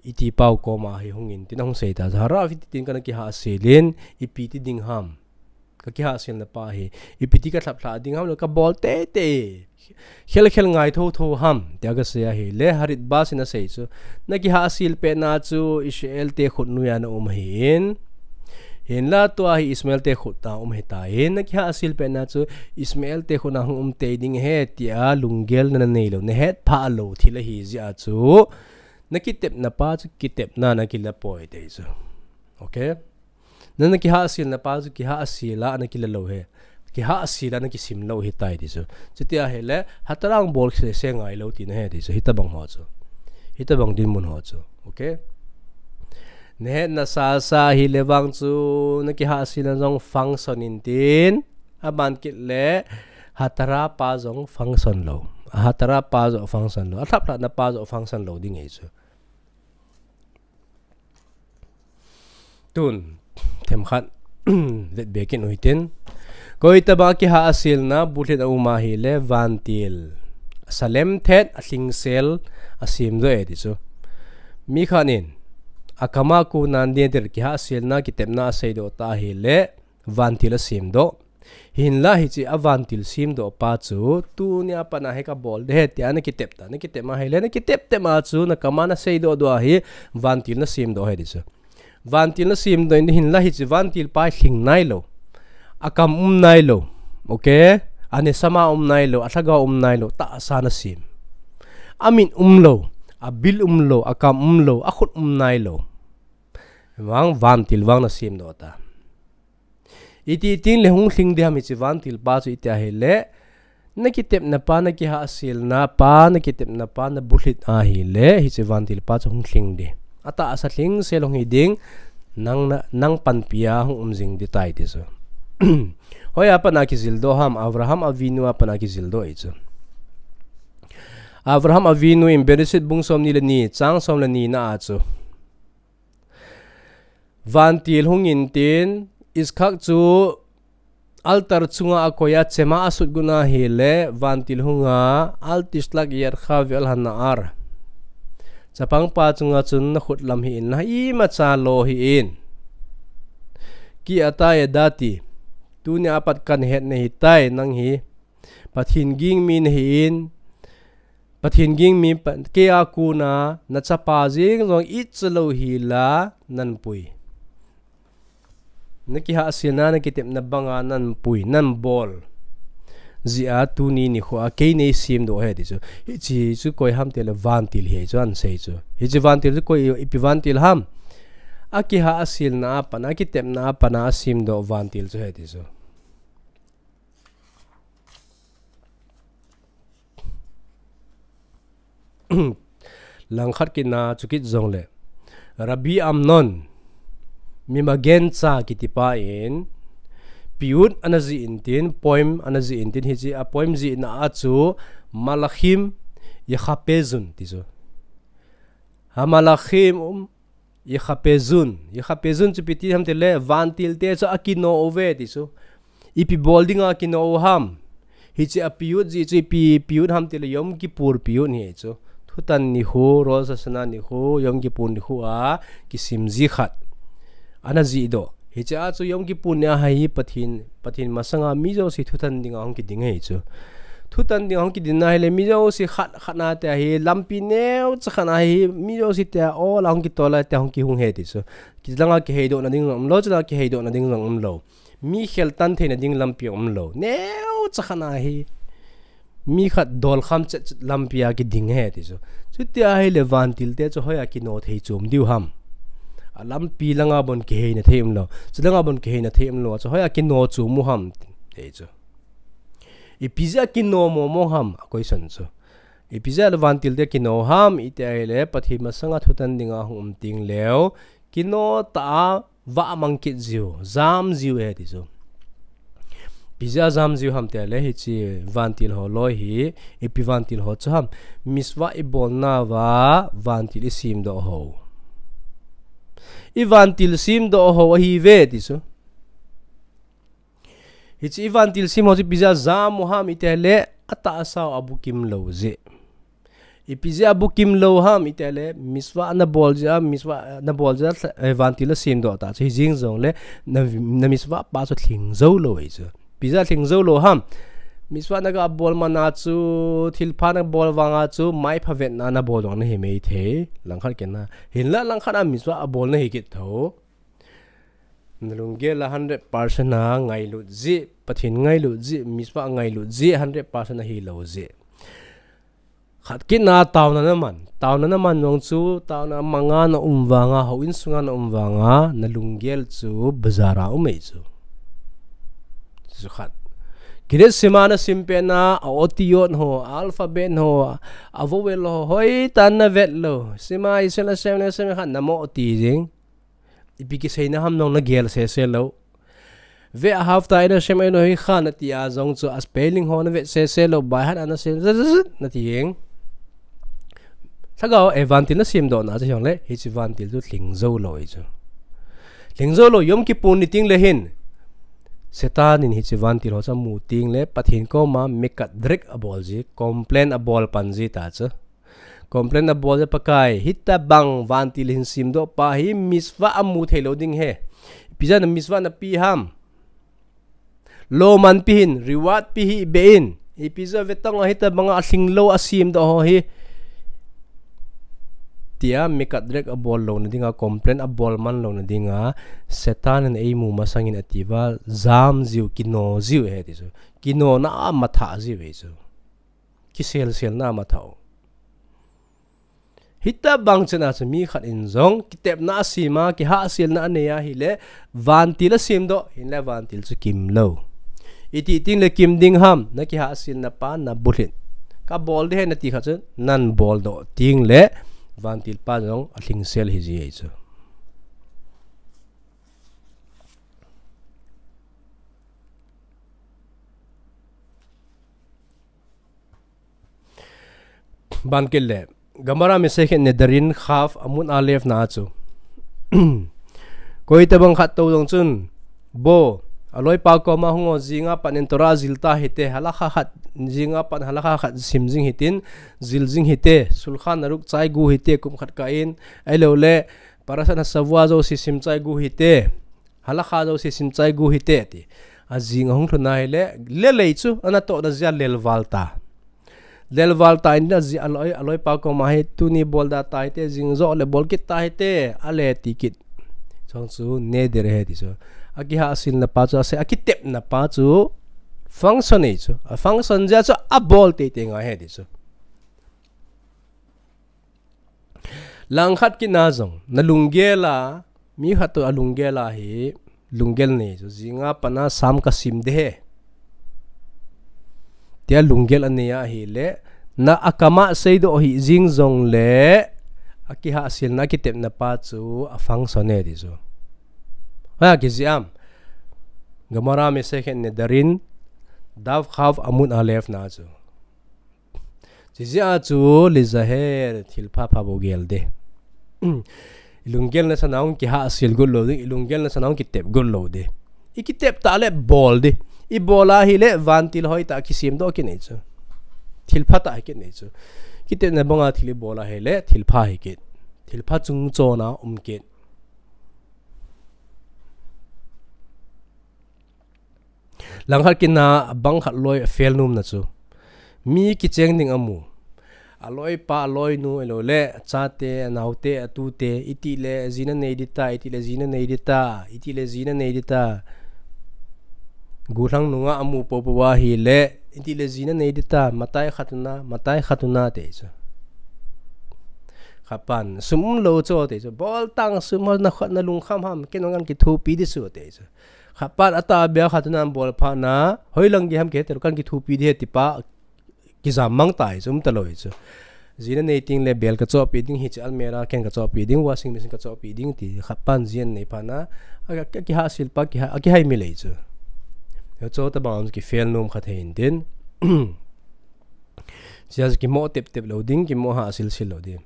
iti pau koma hi hung intin ahung sei ta. Harav iti tin kana kihahsel in, ipi ti ding ham. Kakihahselna pa hi, ipi ti kalhaplhah ding ham, le kabol teitei, khel khel ngai thotho ham, tia kasei ahile, Haritbaz in asei chu, nakihahsel petna chu Israel te khut noiya na um ahin, hinla tua hi Ishmael te khut a um ahitan, nakihahsel petna chu Ishmael te khut a hung um tei ding ahi, tia lunggel nana neilou, nahet pha lou thil ahi jeh a chu, nakitepna pa chu kitepna nakilah poi ti chu. Okay? Nana kihahselna pa chu kihahsel a nakilah lou ahi. Kihahsel a nakisim lou ahitai ti chu. Chuti ahile, hatara bol sese ngai lou tina ahi ti chu. Hitobang ho chu. Hitobang dinmun ho chu. Okay? Nahetna sasa ahile vang chu, nakihahselna jong function intin, Aban kit le hatara pa jong function lou. Hatara pa jong function lou. Athaplhah na pa jong function lou ding ahi chu. Tun, themkhat, let be kit u hitin. Koitobang kihahselna, bulhit a um ahile, vantil. Salem thet, alhingsel, asemdoh e ti chu. Mi khat in, akam a kona ding tia kihahselna, kitepna aseidoh ta ahile, vantil asemdoh. Hinlah hiche a vantil semdoh pa chu, tunia pat a hi kabol ding ahi tia nakitep ta, nakitep ma ahile, nakitep tep ma chu, nakam a naseidoh doh ahi, vantil nasemdoh ahi ti chu. Vantil nasemdoh in hinlah hiche vantil pa hi lhing nailou. Akam um nailou. Okay? Anesama um nailou, alhagao um nailou, tahsa nasem. Amit umlou, abil umlou, akam umlou, akhut um nailou. Vang vantil vang nasemdoh ta. Iti ting le hung lhing ding ham hiche vantil pa chu iti ahile. Nakitepna pa, nakihahselna pa, nakitepna pa, nabulhit ahile, hiche vantil pa chu hung lhing ding. Atahsa lhingsel hung hi ding, nang na, nang panpi a hung um jing ding tai ti chu. Hoiya pat a kijildoh ham, Avraham Avinu a pat a kijildoh ahi chu. Avraham Avinu in Bereshit bung somni le ni, chang som le ni na a chu. Vantil hung in tin, Iskak chu altar chunga akoi a chema asut got ahile, vantil hunga, Al tishlak yadcha ve'al hanaar. Chapang pa chunga chun nakhut lam hih in, imacha lo hih in. Ki ata yadati, tunia pat kahet nahi tai, nang hi Pathen ging mi nahi in, Pathen ging mi pa, kei a kona, nachapa jeng jong icha lou hila, nanpui. Nakihahselna, nakitepna banga nanpui, nanbol. Jeh a tuni nikho a kei neisemdoh ahi ti chu. Hiche chu koi ham tile vantil ahi chu ahin sei chu. Hiche vantil chu koi ipi vantil ham. Akihahselna a pat a, akitepna a pat a asemdoh vantil chu ahi ti chu. Langkhat kit na chu kit jongle. Rabbi Amnon, mi magen cha kiti pa in, piut ana jih in tin, poem ana jih in tin, hiche a poem jihna a chu, Malachim Yichapezun ti chu. Ha Malachim um, Yichapezun. Yichapezun chu ipi ti ham tile, vantil te chu akino uve ti chu. Ipi bol dinga kino u ham. Hiche a piut jih chu ipi piut ham tile Yom Kippur piut ahi chu. Thutan nikho, Rosh Hashanah nikho, Yom Kippur nikho a kisim ji khat. Ana jihdoh. Hiche a chu Yom Kippur ni a hi Pathen, Pathen masanga mi jouse thutan dinga hung kiding ahi chu. Thutan dinga hung kiding ahile mi jouse khat khat na tia hi lampi neocha khat na hi mi jouse tia ol a hung kitol a tia hung kihung ahi ti chu. Chulanga kiheidoh na ding jong umlou, chulanga kiheidoh na ding jong umlou. Mi kheltan theina ding lampi umlou. Neocha khat na hi. Mi khat dol kham chet chet lampi a kiding ahi ti chu. Chuti ahile vantil te chu hoiya kino thei chom diu ham. A lampi langa bon kiheina thei umlou. Chulanga bon kiheina thei umlou. Chu hoiya kino chom u ham. Ti chu. Ipi jeh a kino momo ham. A question chu. Ipi jeh a le vantil te kino ham. Iti ahile Pathen masanga thutan dinga hung um teng leu. Kino tah a vah mang kit jiu, jam jiu ahi ti chu. Ipi jeh a jam jiu ham tile hiche vantil ho loi hi, ipi vantil ho chu ham, mitzvah ibolna uva vantil isemdoh ho. I vantil semdoh ho ahiuve ti chu. Hiche i vantil sem ho chu ipi jeh a jam u ham iti ahile, atahsa u abukim lou jeh. Ipi jeh a bukim lou ham iti ahile, mitzvah nabol jeh a, mitzvah nabol jeh a, eh, vantil nasemdoh ta chu hijeng jongle, na, na mitzvah pa chu lhing jou lou ahi chu. Ipi jeh a lhing jou lou ham. Mitzvah naga bol man a chu, thilpha nabol vang a chu, maipha vetna nabol vang nahi mei thei. Langkhat kit na. Hinlah langkhat a mitzvah abol nahi kit tho. Nalunggel a hundred percent a ngailut jeh, Pathen ngailut jeh, mitzvah ngailut jeh, hundred percent ahilou jeh. Khat kit na taona naman, taona naman jong chu, taona manga na um vang a, houin sunga na um vang a, nalunggel chu bazar a um ahi chu. Chu khat. Kiriyat Shema nasim pet na, a otiyot ho, a alphabet ho, a vowel ho, hoitah in navet lou. Shema Israel Hashem Eloheinu Echad namo ti jing. Ipi kiseina ham jong nagel sese lou. Ve a hafta ina sem eno hi kha nati a jong chu a spelling ho na ve sese lou, by heart ana sem zat zat zat nati jeng. Lhagao e vantil na sem doh na chu hijongle hiche vantil chu lhing jou lou ahi chu. Lhing jou lou, Yom Kippur ni teng le hin Satan in hiche vantil ho chu amu teng le Pathen koma mekatdrek abol ji, complain abol pan ji ta chu. Complain abol ji, Pakai, hitabang vantil hin sem doh pa hi mitzvah amu thei lou ding ahi. Ipi jeh a mitzvah na pe ham? Lomman pe hin, reward pe hih beh in. Ipi jeh a ve tang a hitabang a lhing lou a sem doh ho hi, tia mekatdrek abol louna dinga, complain abol man louna dinga, Satan in eimu masang in ati uva, jam jiu, kino jiu ahi ti chu. Kinona a matha jiu ahi chu. Kiselsel na a matha u. Hitabang chan a chu mi khat in jong kitepna asem a, kihahselna anei ahile, vantil asem doh, hinla vantil chu kim lou. Iti teng le kim ding ham, na kihahselna pa na bulhit. Ka bol ding ahi nati kha chu, nan bol doh teng le, vantil pa jong alhing sel hi ji ahi chu. Ban kit le, Gemara Masechet Nedarim Chaf Amud Alef na chu. Koi tabang khat tou jong chun, bo, aloipa koma hung o, jing a pat in Torah jil ta hite, halakha khat, jing a pat halakha khat sim jing hitin, jil jing hite, Shulchan Aruch chai gu hite, kum khat kah in, ahilou le, Parashat Hashavua jouse sim chai gu hite. Halakha jouse sim chai gu hite ti. A jing ahung lhun ahile, lel ahi chu, ana tohna jeh a lel val ta. Lel val ta in a ji aloi, aloipa koma hi tuni bol da ta hite, jing joh le bol kit ta hite, ale ti kit. Chong chu neder ahi ti chu. Akihahselna pa chu, ase, akitepna pa chu, function ahi chu. A function jeh a chu, abol teitei ngai ahi ti chu. Langkhat kit na jong, na lunggel a, mi khat toh alunggel a hi, lunggel nei chu, jing a pat a Sam kasim ding ahi. Tia lunggel anei ahile, na akam a seidoh hih jing jongle, akihahselna, akitepna pa chu, a function ahi ti chu. Ha, kijih am. Gemara Masechet Nedarim, Daf Chaf Amud Alef na chu. Chijeh a chu lizaher, thilpha pha bou gel ding. I lunggel na san a hung kihahsel got lou ding, i lunggel na san a hung kitep got lou ding. I kitep tah le bol ding. I bol ahile vantil hoitah a kisem doh kit nei chu. Thilpha tah hi kit nei chu. Kitepna bang a thil i bol ahile, thilpha hi kit. Thilpha chung chon a um kit. Langkhat kit na, abang khat loi a fel nom na chu. Mi kicheng ding amu. Aloipa, aloinu, ahilou le, achate, anaote, atute, iti le, jina nei ding ta, iti le, jina nei ding ta, iti le, jina nei ding ta. Gollhang nunga amu poupou ahile, iti le, jina nei ding ta, matai khatuna, matai khatuna te chu. Khatpan, sum umlou chu te chu. Bol tang sum ho na khat na lungkham ham, kei nung kan kithopi ding chu te chu. Khatpan atahbeh a khatuna bol phat na, hoilang gei ham kihe talou kan kithopi ding ahi tipa, kijam mang ta hi chu, um talou hi chu. Jina nei teng le bel kachohpi ding hiche almirah ken kachohpi ding, washing machine kachohpi ding ti khatpan jina nei phat na, a, a, akihahsel pa, kiha, akihai mil ahi chu. Hiche tabang kifel nom kha thei in tin. Chijeh a chu kimo tep tep lou ding, kimo hahsel sel lou ding.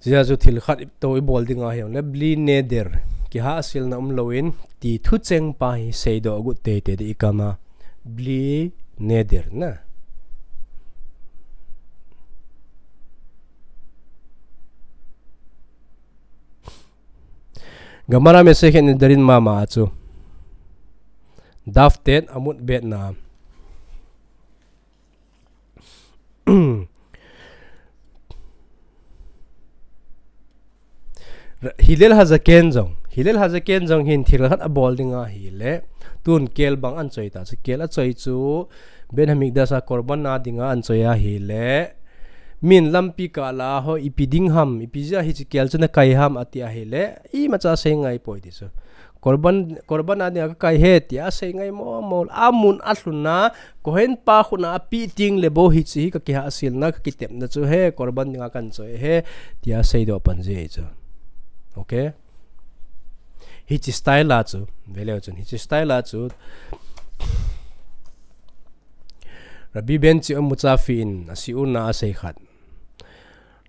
Chijeh a chu thil khat i tou i bol ding ahi jongle, bli neder. Kihahselna umlou in, ti thucheng pa hi seidoh got teitei ding i kam a. Bli neder na. Gemara Masechet Nedarim mama a chu. Daf tet Amud Bet na. Hillel Hazaken jong, Hillel Hazaken jong hin thil khat abol ding ahile, tun kel bang ahin choi ta chu, kel achoi chu, Beit Hamikdash a korban na dinga ahin choi ahile, min lampi kah lah a ho ipi ding ham, ipi jeh a hiche kel chu nakai ham ati ahile, imacha sei ngai poi ti chu. Korban, korban a dinga kakai ahi, tia asei ngai mo mo. Amun alhun a, Kohen pa khut a api teng le bou hiche hi kakihahsel na, kakitepna chu ahi, korban dinga kanchoi ahi, tia asei doh pan ji ahi chu. Okay? Hiche style a chu, veleu chun, hiche style a chu, Rabbi Ben Zion Mutzafi in, ashiur na asei khat.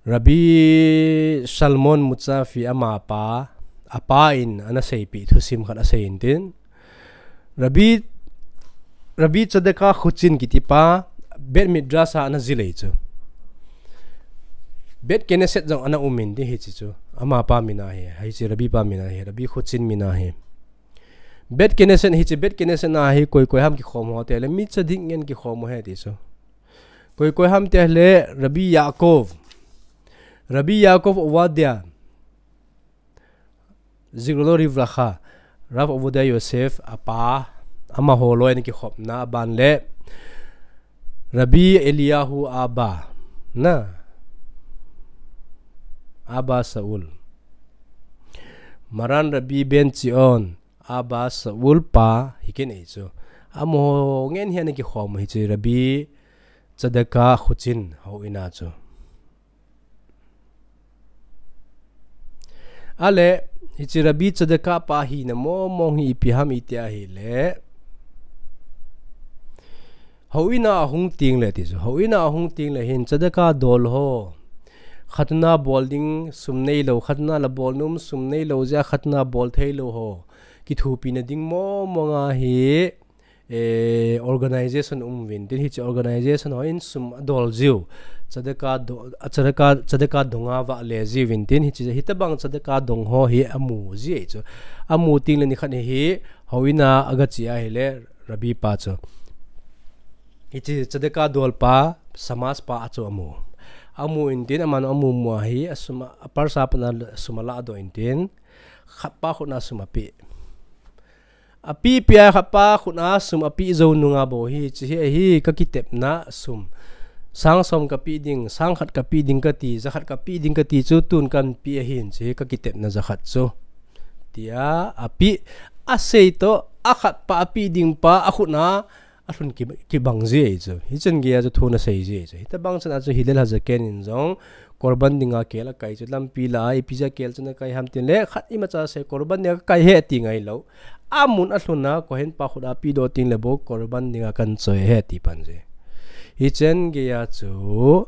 Rabbi Salmon Mutzafi amapa, apa in ana seipeh thusim khat asei intin. Rabbi, Rabbi Tzedeka Hutzin kiti pa, Bet Midrash a ana jil ahi chu. Bet Knesset jong ana um intin hiche chu. Amapa min ahi, hiche Rabbi pa min ahi, Rabbi Hutzin min ahi. Bet Knesset hiche, Bet Knesset a hi koi koi ham kikhom ho tile, mi tzadik ngen kikhom u ahi ti chu. Koi koi ham tile, Rabbi Yaakov. Rabbi Yaakov Ovadia. Zichrono livracha. Rav Ovadia Yosef, apa. Amaho loi ana kikhopna, aban le. Rabbi Eliyahu Abba. Na. Abba Shaul. Maran Rabbi Ben Zion. Abba Shaul pa, hikin ahi chu. Amaho ngen hi ana kikhom hiche Rabbi Tzedeka Hutzin houin a chu. Ale, hiche Rabbi Tzedeka pa hina mo mo hi ipi ham iti ahile. Houin a ahung teng le ti chu. Houin a ahung teng le hin tzedakah dol ho. Khatna bol ding sum neilou, khatna la bol nom sum neilou jeh a khatna bol theilou ho. Kithopina ding mo mo nga hi, eh, organization um uvin tin hiche organization ho in sum adol jiu. Tzedakah do-, a tzedakah, tzedakah dong a vahle jiu vin tin hiche, hitabang tzedakah dong ho hi amu ji ahi chu. Amu teng le nikhat hi, houin a agache ahile, Rabbi pa chu. Hiche tzedakah dol pa, Shamas pa a chu amu. Amu intin aman amu mu ahi, asum a, a purse a pat na sum alah doh intin, khat pa khut a sum ape. Ape pe a khat pa khut a sum ape jou nunga bou hiche hi ahi kakitepna sum. Sang som kape ding, sang khat kape ding kati, ja khat kape ding kati chu tun kahin pe ahin hiche hi kakitepna ja khat chu. Tia ape, asei toh, akhat pa ape ding pa, akhut a, alhun ki, kibang ji ahi chu. Hichun geiya chu thu ana sei ji ahi chu. Hitabang chun a chu Hillel HaZaken in jong, korban dinga kel akai chu, lampi lah a, ipi jeh a kel chu nakai ham tin le, khat imacha sei, korban dinga kakai ahi ti ngailou. Amun alhun a, Kohen pa khut a ape doh teng le bou, korban dinga kahin choi ahi ti pan ji. Hichun geiya chu,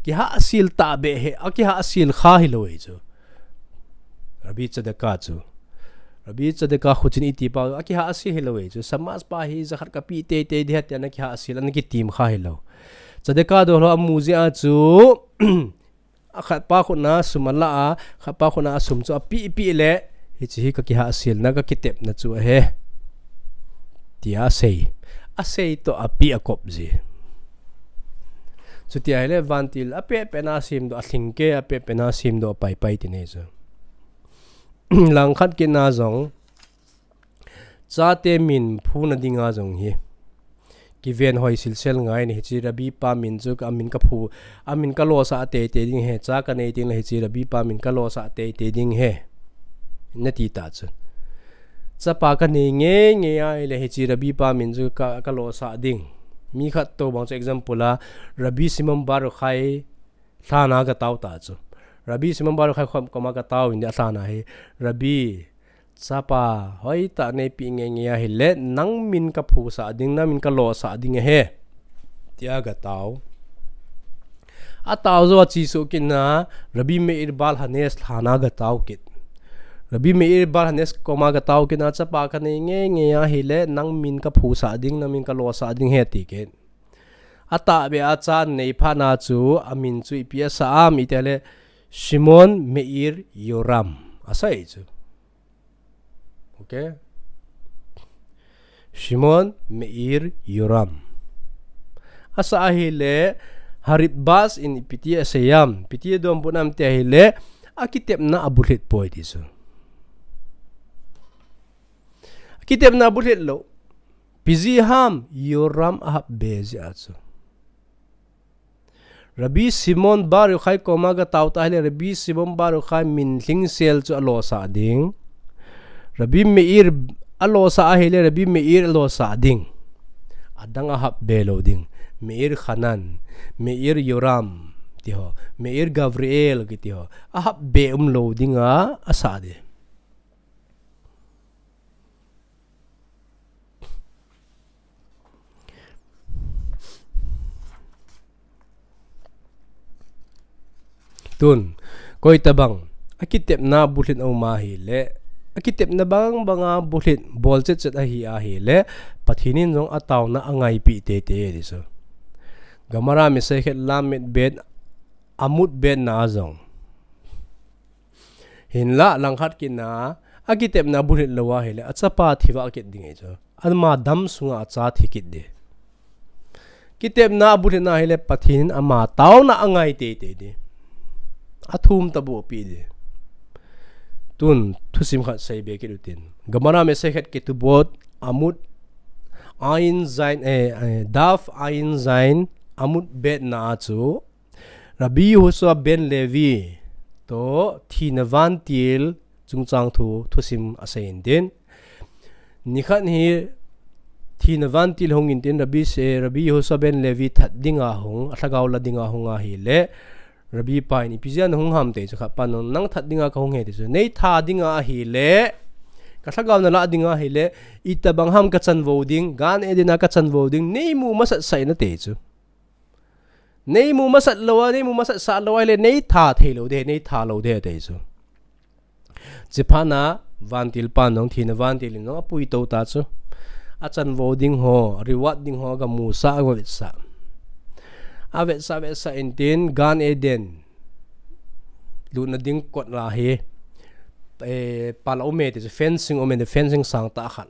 kihahsel tahbeh ahi, akihahsel kha hilou ahi chu. Rabbi Tzedakah chu. Rabbi Tzedekah Hutzin iti pa, akihahsel hilou ahi chu. Shamas pa hi ja khat kape teitei ding ahi tia ana kihahsel, ana kitim kha hilou. Tzedakah dol ho amu jeh a chu, akhat pa khut a sum alah a, khat pa khut a asum chu ape pe le, hiche hi kakihahsel na, kakitepna chu ahi. Tia asei. Asei toh ape akop ji. Chuti ahile vantil apeh peh na asemdoh, alhingkei apeh peh na asemdoh, apai pai ti nei chu. Langkhat kit na jong, chate min phuna dinga jong hi. Kiven hoi silsel ngai in hiche Rabbi pa min chu ka min kaphu, amin kalosah teitei ding ahi, cha kanei teng le hiche Rabbi pa min kalosah teitei ding ahi. Nati ta chu. Chapa kanei ngeingei ahile hiche Rabbi pa min chu ka, kalosah ding. Mi khat tobang chu example a, Rabbi Shimon Bar Yochai lhan a katao ta chu. Rabbi Shimon Bar Yochai kom, koma katao intin alhan a hi. Rabbi, chapa hoitah neipe ngeingei ahile, nang min kaphusah ding, nang min kalosah ding ahi. Tia katao. Atao jou a chesuh kit na, Rabbi Meir Baal HaNes lhan a katao kit. Rabbi Meir Baal HaNes koma katao kit na, chapa kanei ngeingei ahile, nang min kaphusah ding, nang min kalosah ding ahi ati kit. Atahbeh a cha anei phat na chu, amin chu ipi asah am iti le, Shimon Meir Yoram. Asah ahi chu. Okay. Shimon Meir Yoram. Asah ahile, Haritbaz in ipiti asei am, ipiti adonbut am ti ahile, akitepna abulhit poi ti chu. Akitepna abulhit lou. Ipi jeh ham, Yoram ahap be jeh a chu. Rabbi Shimon Bar Yochai koma katao ta ahile, Rabbi Shimon Bar Yochai min lhingsel chu alosah ding. Rabbi Meir alosa ahile Rabbi Meir alosa ding. Adang ahap be lou ding. Meir Hanan, Meir Yoram, ti ho, Meir Gavriel, kiti ho. Ahap be um lou dinga asa ding. Tun, koi tabang, akitepna bulhit a um ahile, akitepna bang banga bulhit, bol chet chet ahi ahile, Pathen in jong ataona angaipeh teitei ti chu. Gemara Masechet Lamed Bet, Amud Bet na a jong. Hinlah langkhat kit na, akitepna bulhit lou ahile, achapa thi vah kit ding ahi chu. Ama dam sunga acha thi kit ding. Kitepna abulhit na ahile Pathen in ama taona angai teitei ding. Athum tabu pi ding. Tun thusim khat seibe kit utin. Gemara Masechet Ketubot Amud Ayin Zayin, eh, eh, Daf Ayin Zayin Amud Bet na a chu Rabbi Yehoshua ben Levi toh thina vantil chungchang thu thusim asei intin. Nikhat hi thina vantil hung intin Rabbi se, Rabbi Yehoshua ben Levi that dinga hung, alhagao la dinga hung ahile, Rabbi pa in ipi jeh a nahung ham ti chu khat pan nang that dinga kahung ahi ti chu. Nei that dinga ahile, kalhagao nala dinga ahile, itobang ham kachanvo ding, Gan Eden a kachanvo ding, nei mu masat sah in ati chu. Nei mu masat lou a, nei mu masat sah lou ahile, nei that thei lou ding, nei that lou ding ati chu. Chuphat na vantil pan jong thina vantil in jong apui tou ta chu. Achanvo ding ho, reward ding ho, agamusah, avetsah. Avetsah, avetsah intin Gan Eden lutna ding kot la hi, eh, pal a um e ti chu, fencing um e, fencing sangtah khat.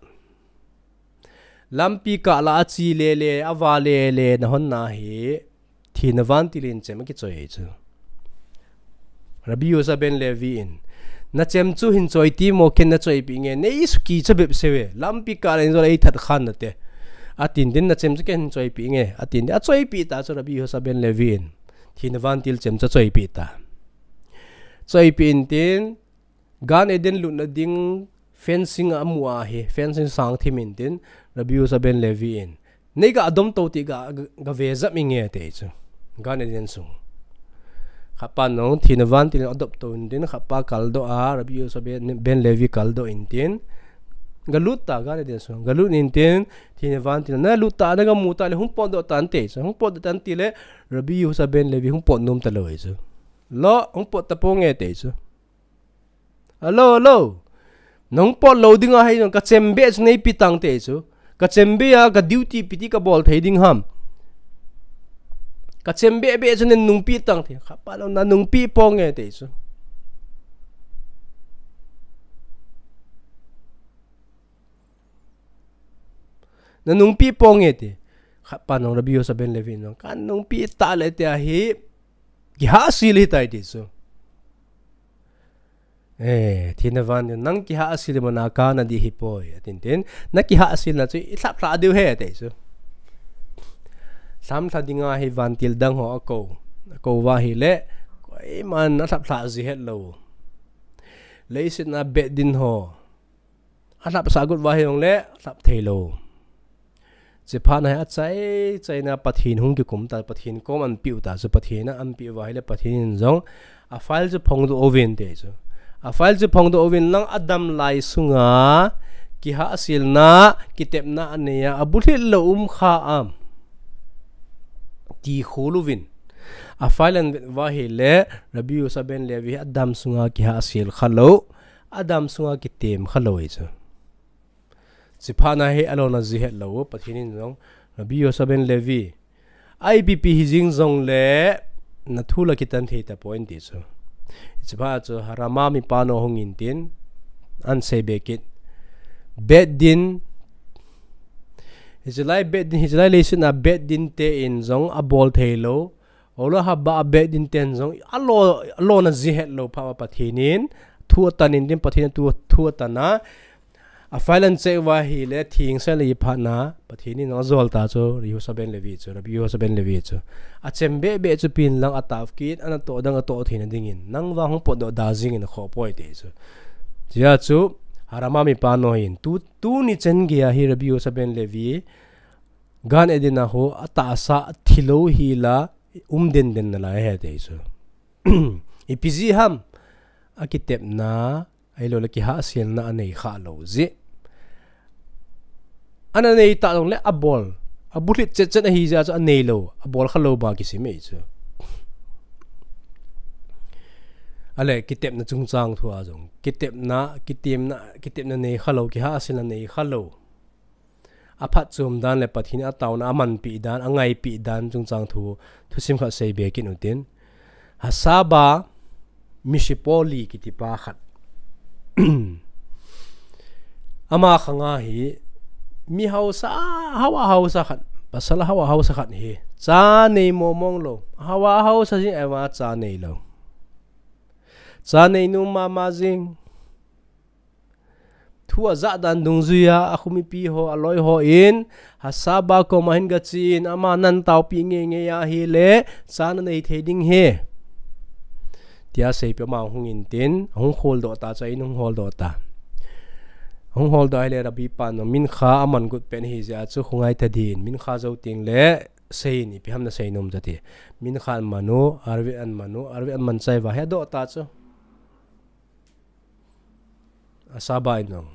Lampi kah la achi lele, ava lele, nahon na hi, thina vantil in chem akichoi chu. Rabbi Yehoshua ben Levi in, nachem chu hin choi ti mo, ken nachoipeh nge, nei sukicha bep seh ve, lampi kah la in jol ei that khan nate. Atin tin nachem chu ken hin choipeh nge, atin tin achoipeh ta chu Rabbi Yehoshua ben Levi in. Thina vantil chem chu achoipeh ta. Choipeh intin, Gan Eden lutna ding fencing amu ahi, fencing sang thim intin, Rabbi Yehoshua ben Levi in. Nei ga dom tou ti ga, ga, gave jap inge ati chu. Gan Eden sung. Khat pan jong thina vantil in adop tou intin, khat pa kaldoh a, Rabbi Yehoshua ben, ben Levi kaldoh intin. Galut ta Gan Eden sung. Galut intin, thina vantil in, nalut ta, nagamu ta le, hung potdoh tan ati chu. Hung potdoh tan ati le, Rabbi Yehoshua ben Levi hung pot nom talou ahi chu. Lo, hung pot tapong e ati chu. Hello, hello. Nahung pot lou ding ahi jong kachem be chu neipe tang ati chu. Kachem be a ka duty ipi ti kabol thei ding ham. Kachem be be chu nei nungpe tang ati. Khat pa jong nanungpe ponge ati chu. Nanungpe ponge ati. Khat pa jong Rabbi Yehoshua ben Levi in jong kanungpe tah le ati ahi. Kihahsel hitai ati chu. Eh, thina vantil in, nang kihahsel mona kana dih hipoi, atin tin. Nakihahsel na chu ilhaplhah diu ahi, ati chu. Lhamlha dinga hi vantil dang ho akou. Akou uva ahile, koiman alhaplhah ji het lou. Leiset a Beit Din ho. Alhapsah got uva hijongle, alhap thei lou. Chuphat na hi achai, chaina Pathen hung kikum ta, Pathen kom anpeh u ta, chu Pathen a anpeh uva ahile Pathen in jong, a file chu phongdoh uvin ati chu. A file chu phongdoh uvin lang adam lai sunga, kihahselna, kitepna anei a, abulhit lou um kha am. Ti khol uvin. A file avet uva ahile, Rabbi Yehoshua ben Levi adam sunga kihahsel kha lou, adam sunga kitem kha lou ahi chu. Chuphat na hi alona ji het lou, Pathen in jong, Rabbi Yehoshua ben Levi, ipi pi hijing jongle, nathu la kitan thei tapoi ati chu. Chuphat chu Rama mipa nou hung intin, anseibe kit. Beit Din, hichelai Beit Din, hichelai leiset a Beit Din te in jong abol thei lou, Ola haba a Beit Din ten jong, alo, alona ji het lou phat a Pathen in, thu atan intin Pathen in thu, thu atan a, a file acheck uva ahile, thing sel a iphat na, Pathen in ajol ta chu, Yehoshua ben Levi chu, Rabbi Yehoshua ben Levi chu. Achem be be chu pen lang atap kit, anatoh dang atoh theina dingin, nang vang hung potdoh da jingin akhoh poi ati chu. Hijeh chun, Harama mipa no hin. Tu, tuni chan geiya hi Rabbi Yosha ben Levi, Gan Eden a ho atahsa thilou hi la um den den nalai ahi ti chu. Ipi jeh ham, akitepna, ahilou le kihahselna anei khalou jeh. Ana nei ta jongle abol. Abulhit chet chet ahi jeh a chu anei lou. Abol khalou ba kisim e chu. Ale, kitepna chungchang thu a jong. Kitepna, kitepna, kitepna nei khalou, kihahselna nei khalou. Aphatchom dan le Pathen ataona, amanpi dan, angaipi dan chungchang thu, thusim khat sei be kit utin. Hasaba Mishipoli kiti pa khat. Ama khanga hi, mi hausa, haosa, haosa khat, pasal haosa, haosa khat hi. Cha nei momong lou, haosa, haosa jing, ama cha nei lou. Cha nei nom mama jing. Thu ajah dan dungjuiya, akhomipi ho, aloi hon, Hasaba koma hin gachen, ama nan taopi ngei ngei ahile, cha nanei thei ding ahi. Tia seipeh ama hung in tin, hung holdoh ta, cha in hung holdoh ta. Hung holdoh ahile Rabbi pan, Mincha aman got pen ahi jeh a chu, khongai ta din, Mincha jou teng le, seiyin, ipi ham nasei nom ati. Mincha aman u, Arvit aman u, Arvit aman chai uva, adoh ta chu. Hasaba in jong.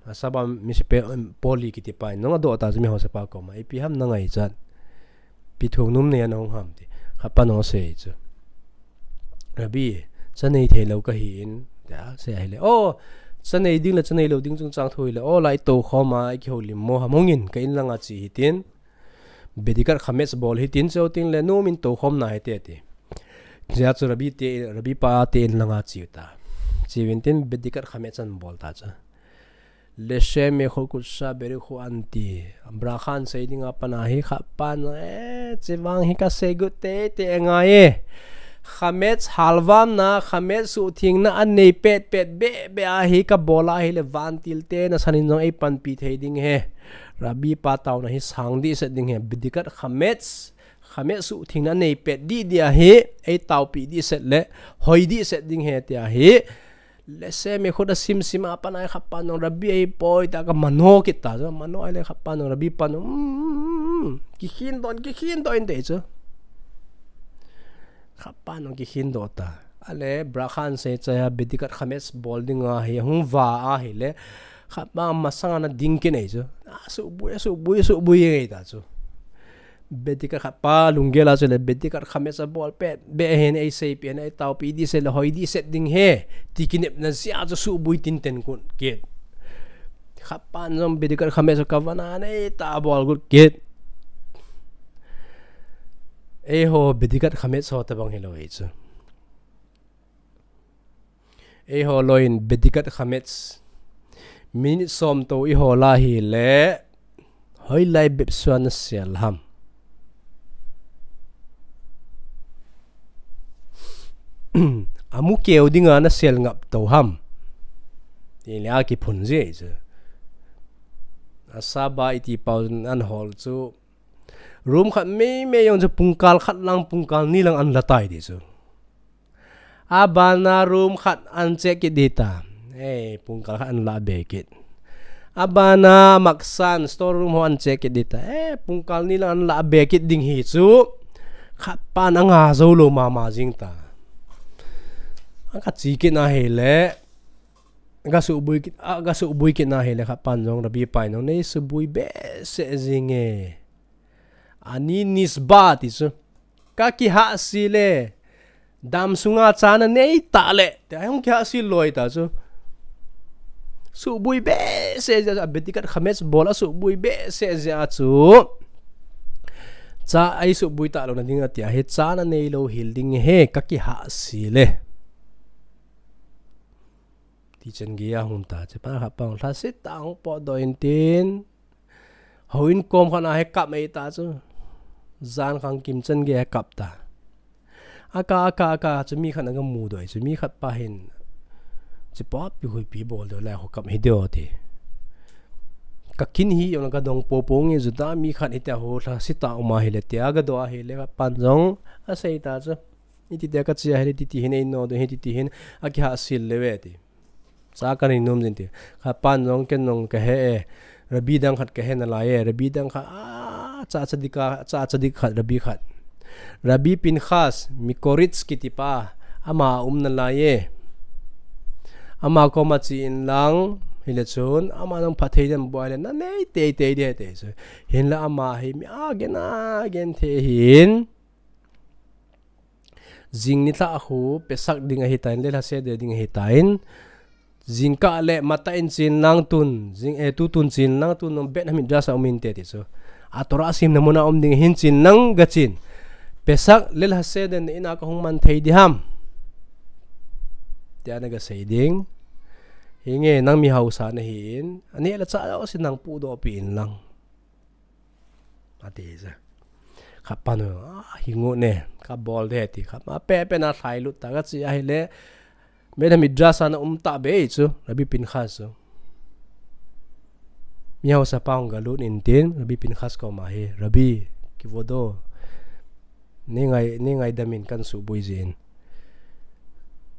Hasaba Mishipoli kiti pa in jong adoh ta chu mi haosa pa koma. Ipi ham nangaichat. Ipi thu nom neiya nahung ham ti. Khat pan jong asei chu. Rabbi, cha nei thei lou kahi in. Tia asei ahile. O, cha nei ding le cha nei lou ding chungchang thu hile. O, lai tou khom a, ikihoulim mo ham hung in, ka in langa che hitin. Bedikat Chametz bol hitin, cheu teng le nom in tou khom na hite ti. Jeh a chu Rabbi te, Rabbi pa te in langa che ta. Che uvin tin Bedikat Chametz abol ta chu. Leshem Echad Kudusha Beruchu anti. Bracha sei dinga pat a hi khat pan, eh, che vang hi kasei got teitei ngai e. Chametz halvamna, Chametz suhthengna anei pet pet beh beh ahi kabol ahile vantil te nasan in jong eipanpi thei ding ahi. Rabbi pa taona hi sang dehset ding ahi. Bedikat Chametz, Chametz suhthengna anei pet deh deh ahi, eitaopi dehset le, hoi dehset ding ahi tia hi. Leshem Echad asim sim a pat a hi khat pan jong Rabbi eipoi ta kamano kit ta chu, mano ahile khat pan jong Rabbi pan jong, mm, kikhen doh in, kikhen doh in ti chu. Khat pan jong kikhen doh ta. Ale, bracha sei chai a, Bedikat Chametz bol dinga hi, hung va ahile, khat pan masanga ana ding kit e chu. Asubui, asubui, asubui ngai ta chu. Bedikat khat pa lunggel a chu le, Bedikat Chametz abol pet beh ahin, eiseipeh in, eitaopi dehset le hoi dehset ding ahi. Ti kinepna jeh a chu subui tinten got kit. Khat pan jong Bedikat Chametz chu kavanna nei ta abol got kit. Eiho Bedikat Chametz ho tabang hilou ahi chu. Eiho loi in Bedikat Chametz minute som tou ihol ahile, hoilai bep suan nasel ham. Amu keu dinga nasel ngap tou ham. Tile akiphun jeh chu. Hasaba iti pau ana hol chu. Room khat meimei jong chu pungkal khat lang, pungkal ni lang ana la tai ti chu. Abana room khat ana che kit ding ta. Eh, pungkal khat ana la be kit. Abana maksan store room ho ana che kit ding ta. Eh, pungkal ni lang ana la be kit ding ahi chu. Khat pan anga jou lou mama jing ta. Aga che kit na ahile. Aga subui kit, aga subui kit na ahile khat pan jong Rabbi pa in jong nei subui behseh jing e. Ani nishba ti chu. Kakihahsel e. Dam sunga cha nanei ta le. Tia hung kihahsel loi ta chu. Subui behseh jeh a, Bedikat Chametz bol a subui behseh jeh a chu. Cha eisubui ta louna dinga tia hi cha nanei lou hel ding ahi kakihahsel e. Ti chan geiya hung ta, chepa khat pang lhasetah a hung potdoh in tin. Houin kom khat a hi kap mai ta chu. Jan khang kim chan geiya kap ta. Akap, akap, akap chu mi khat in aga mudoh e chu mi khat pa hin. Chepa pi hoipi bol ding lai ho kap hi ding ti. Kakin hi jong kadong popo nge chu ta mi khat hitia ho lhasetah a um ahile tia gadoh ahile khat pan jong asei ta chu. Hiti tia kache ahile titi hin einodoh hiti ti hin akihahsel leuve ti. Cha kanei nom jin ti. Khat pan jong ken jong kahe e. Rabbi dang khat kahe nalai e. Rabbi dang khat, a, cha chadik a, cha chadik khat, Rabbi khat. Rabbi Pinchas, Mikoritz kiti pa, ama um nalai e. Ama koma che in lang, hile chun, ama nang phatthei dem bol le, nanei teitei ding ahi ti chu. Hinla ama hi mi agen agen thei ahin. Jing nilhah khu Pesach ding ahitan, Leil HaSeder ding ahitan. Jingkah le matah in che in lang tun, jing, eh, tutun che in lang tun, nang Beit Hamidrash a um inte ti chu. A Torah simna muna um ding hin che in lang gachen. Pesach Leil HaSeder na in a kahung man thei ding ham, tia nagasei ding. Hinge nang mi hausa nahin, aneh le chah jouse nang pudoh peh in lang, ati chu. Khat pan, a, hingu ne, kabol de ti. Khat ma pe pe na lhailut ta, kache ahile, Beit Hamidrash a na um tahbeh chu, Rabbi Pinchas chu. Mi hausa pa hung galut intin, Rabbi Pinchas koma hi, Rabbi, כבודו, nei ngai, nei ngaidam in kan suboi jin.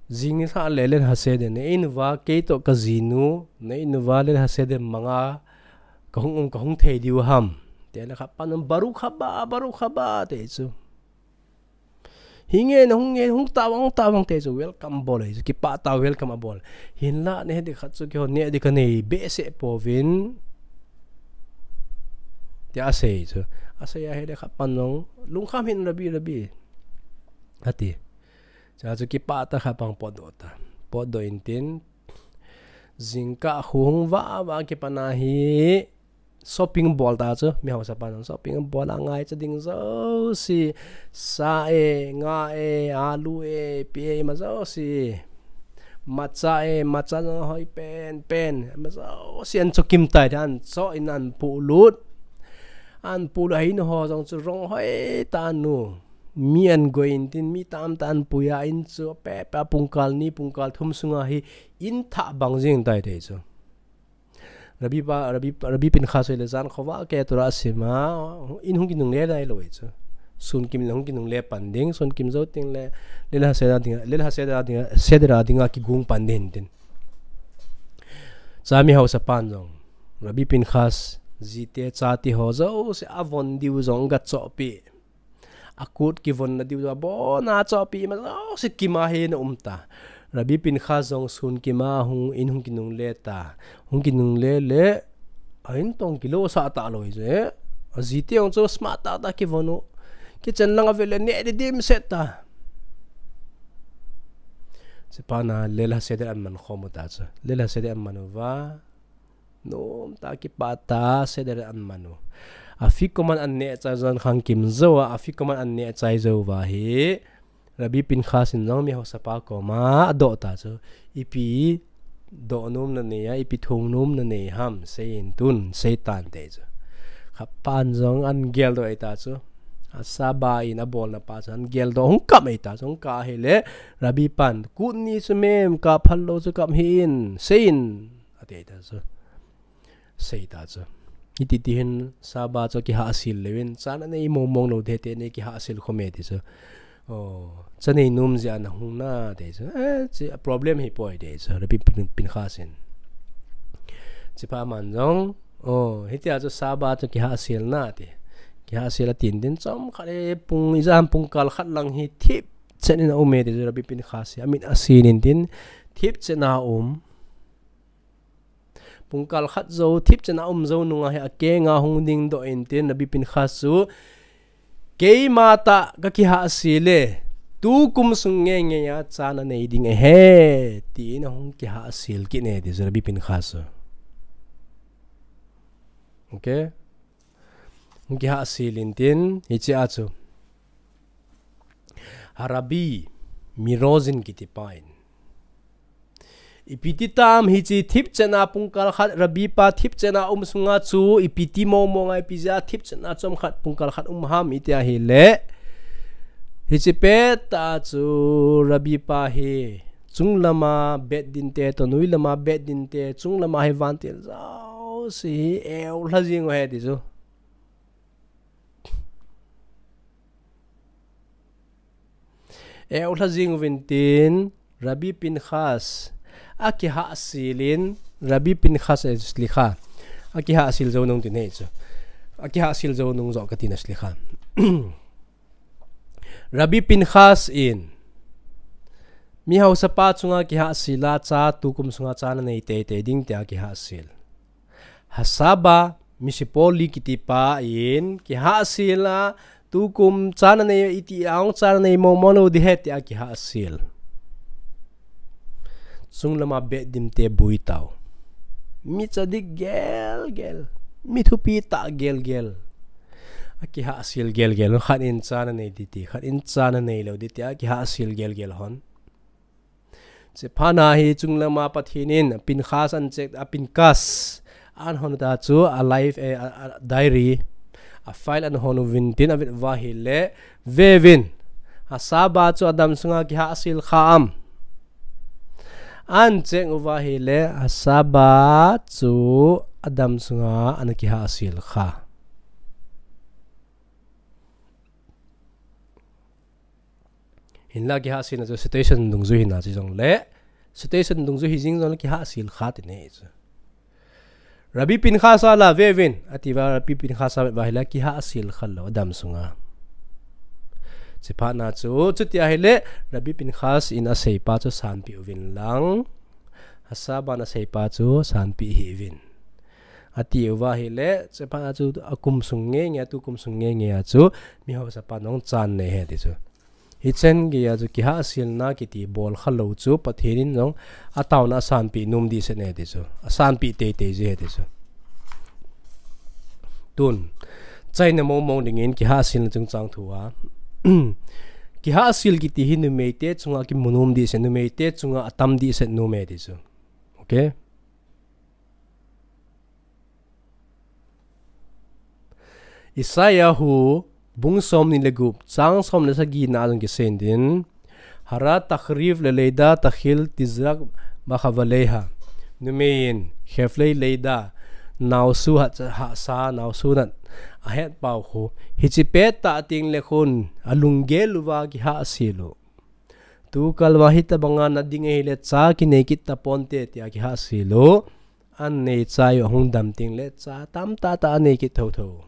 Jing nilhah le Leil HaSeder na in uva, kei toh kajinu, na in uva Leil HaSeder manga kahung um, kahung thei diu ham, ti le khat pan, Baruch haba, Baruch haba, ti chu. Hinge nahung nge, hung tavang, hung tavang ti chu, welcome bol ahi chu, kipah tah welcome abol. Hinla neh ding khat chu keiho neh ding kanei behseh pouvin, tia asei chu. Asei ahile khat pan jong, lungkham hih in Rabbi, Rabbi, ati. Chua chu kipah tah khat pan potdoh ta. Potdoh intin, jingkah khu hung vah vah kipat na hi, shopping bol ta chu, mi hausa pan shopping bol a, ngaicha ding jouse, sa e, nga e, alu e, ipi e, ima jouse, matcha e, matcha jong hoi pen pen, ima jouse an choh kim tai, an choh in an pulut. An pulut ahin ho jong chu rong hoi tah an nu. Mi an goi intin, mi tamtah an pui a, in chu pepe a pungkal ni, pungkal thum sunga hi in thah bang jing tai ti chu. Rabbi pa, Rabbi, Rabbi Pinchas chu le jan khovah keh Torah sim a, in hung kinungle nailou ahi chu. Sun kim le hung kinungle pan ding, sun kim jou teng le, Leil HaSeder a ding, Leil HaSeder a ding, Seder a ding a kigon pan ding tin. Chua mi hausa pan jong, Rabbi Pinchas jite chate ho jouse avon diu jong gachoh peh. Akut kivon na diu jong, abon a choh peh, ima jouse kim a hin aum ta. Rabbi Pinchas jong sun kim a hung, in hung kinungle ta. Hung kinungle le, a in tong kilou sah talou ahi chu. Ajite jong chu smart tah tah kivon u. Kitchen lang a vet le neh ding dimset ta. Chuphat na Leil HaSeder an man khom u ta chu. Leil HaSeder an man uva, nom tah kipah tah Seder an man u. Afikoman an neh chai jan khang kim jou a, afikoman an neh chai jou uva hi, Rabbi Pinchas in jong mi hausa pa koma adoh ta chu. Ipi doh nom nanei a, ipi thum nom nanei ham, sei in tun, sei tan ti chu. Khat pan jong an geldoh ahi ta chu. A Saba in abolna pa chu an geldoh, hung kap ahi ta chu, hung kap ahile, Rabbi pan, kut ni chu mem, kap phal lou chu kap hih in, sei in, ati ta chu. Sei ta chu. Hiti ti hin Saba chu kihahsel leu in, chan anei mong mong lou ding ahi ti, nei kihahsel khom e ti chu. O, cha nei nom jeh a nahung na ti chu. Eh, chu problem hi poi ti chu. Rabbi Pin-, Pinchas in. Chuphat aman jong, o, hitia chu Saba chu kihahsel na ti. Kihahsel a tin tin chomkhat e pung ijat ham pungkal khat lang hi thipchen in aum e ti chu Rabbi Pinchas hi. Amit asin in tin thipchen a um. Pungkal khat jou, thipchen a um jou nunga hi akeng a hung dingdoh in tin Rabbi Pinchas chu, keima tah kakihahsel e, tukum sung ngei ngei a chan anei ding ahi, tin ahung kihahsel kit e ti chu Rabbi Pinchas chu. Okay? Hung kihahsel in tin, hiche a chu. Harabi, mi Rozin kiti pa in. Ipi ti tam hiche thipchen a pungkal khat Rabbi pa thipchen a um sunga chu ipi ti mong mong a ipi jeh a thipchen a chomkhat pungkal khat um ham iti ahile. Hiche pettah chu Rabbi pa hi chunglam a Beit Din te toh noilam a Beit Din te chunglam a hi vantil jouse hi eulha jing u ahi ti chu. Eulha jing uvin tin, Rabbi Pinchas, Akihahsil in, Rabbi Pinchas, eh, slikha. Akihahsil jou nung tin ahi chu. Akihahsil jou nung jo kati na slikha. Rabbi Pinchas in, mihaosapa chunga kihahsil a cha, tukum sunga cha nanei teitei ding tia kihahsil. Hasaba, Mishipoli kiti pa in, kihahsil a, tukum cha nanei iti a hung cha nanei momo lou ding ahi tia kihahsil. Chunglama Beit Din te bui tau. Mi tzadik gelgel. Mi thupi tah gelgel. Akihahsil gelgel. Khat in cha nanei ding ti. Khat in cha nanei lou ding tia kihahsil gelgel hon. Chephat na hi chunglama Pathen in Pinchas an chek, a Pinchas an hon ta chu a life, eh, a, a diary, a file an hon uvin tin avet uva ahile, veuvin. Hasaba chu adam sunga kihahsil kha am. An chek uva ahile, hasaba chu adam sunga ana kihahsil kha. Hinla kihahsilna chu situation dungjui hina chu jongle, situation dungjui hi jing jongle kihahsil kha ti nei chu. Rabbi Pinchas a la veuvin, ati uva Rabbi Pinchas a vet uva ahile kihahsil kha lou adam sunga. Chephat na chu, chuti ahile, Rabbi Pinchas in aseipa chu sanpeh uvin lang. Hasaba in aseipa chu sanpeh hih uvin. Ati uva ahile, chephat na chu akum sung ngeingei a, tukum sung ngeingei a chu, mihaosapa in hung cha nei ahi ti chu. Hichen geiya chu kihahsilna kiti bol kha lou chu Pathen in jong ataona asanpeh nom ding ahi ti chu. Asanpeh teitei ji ahi ti chu. Tun, chaina mongmong dingin kihahsilna chungchang thu a. Kihahsil kiti hi numeite chunga kimu nom ding ahi, numeite chunga atam ding ahi nom ahi ti chu. Okay? Isaiah hu bung somni le gup, chang som le sagi na jong kisei in tin, Hara tahrif le leida tahil tizrak bachavaleiha. Numei in khevlei leida, naosu hat, hahsa, naosu nat ahet pau khu. Hiche pet tah teng le khun alunggel uva kihahsil u. Tukal uva hitabanga nat ding ahile cha kinei kit taponte tia kihahsil u. An nei chai u ahung dam teng le cha tamtah tah anei kit thotho.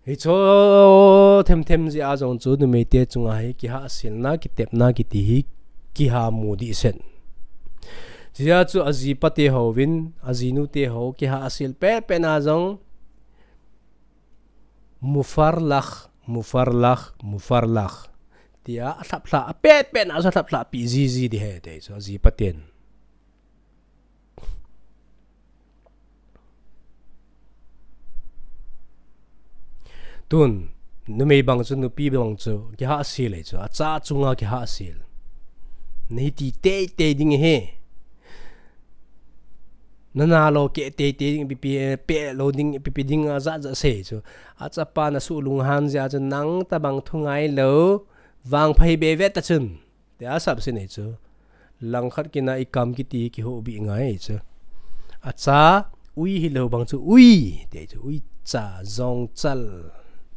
Hicho themthem jeh a jong chu numeite chunga hi kihahsilna, kitepna kiti hi kiha mu ding ahi. Hijeh a chu ajipate hon, ajinute ho kihahsil petpet na jong mufarlach, mufarlach, mufarlach tia alhaplhah, apetpet na chu alhaplhah pi jiji ding ahi ti chu ajipaten. Tun, numei bang chu, nupi bang chu, kihahsil ahi chu, acha chunga kihahsil. Nahi ti teitei ding ahi. Nana lou keh teitei ding, ipi ipi, peh lou ding, ipi ipi ding ajat jat sei chu. Achapa nasuh lunghan jeh a chu, nang tabang thu ngailou, vangpha hi be ve ta chun. Tia asapsit ahi chu. Langkhat kina ikam kiti kihoubih ngai ahi chu. Acha, ui hilou bang chu, ui, ti ahi chu, uicha, jongchal,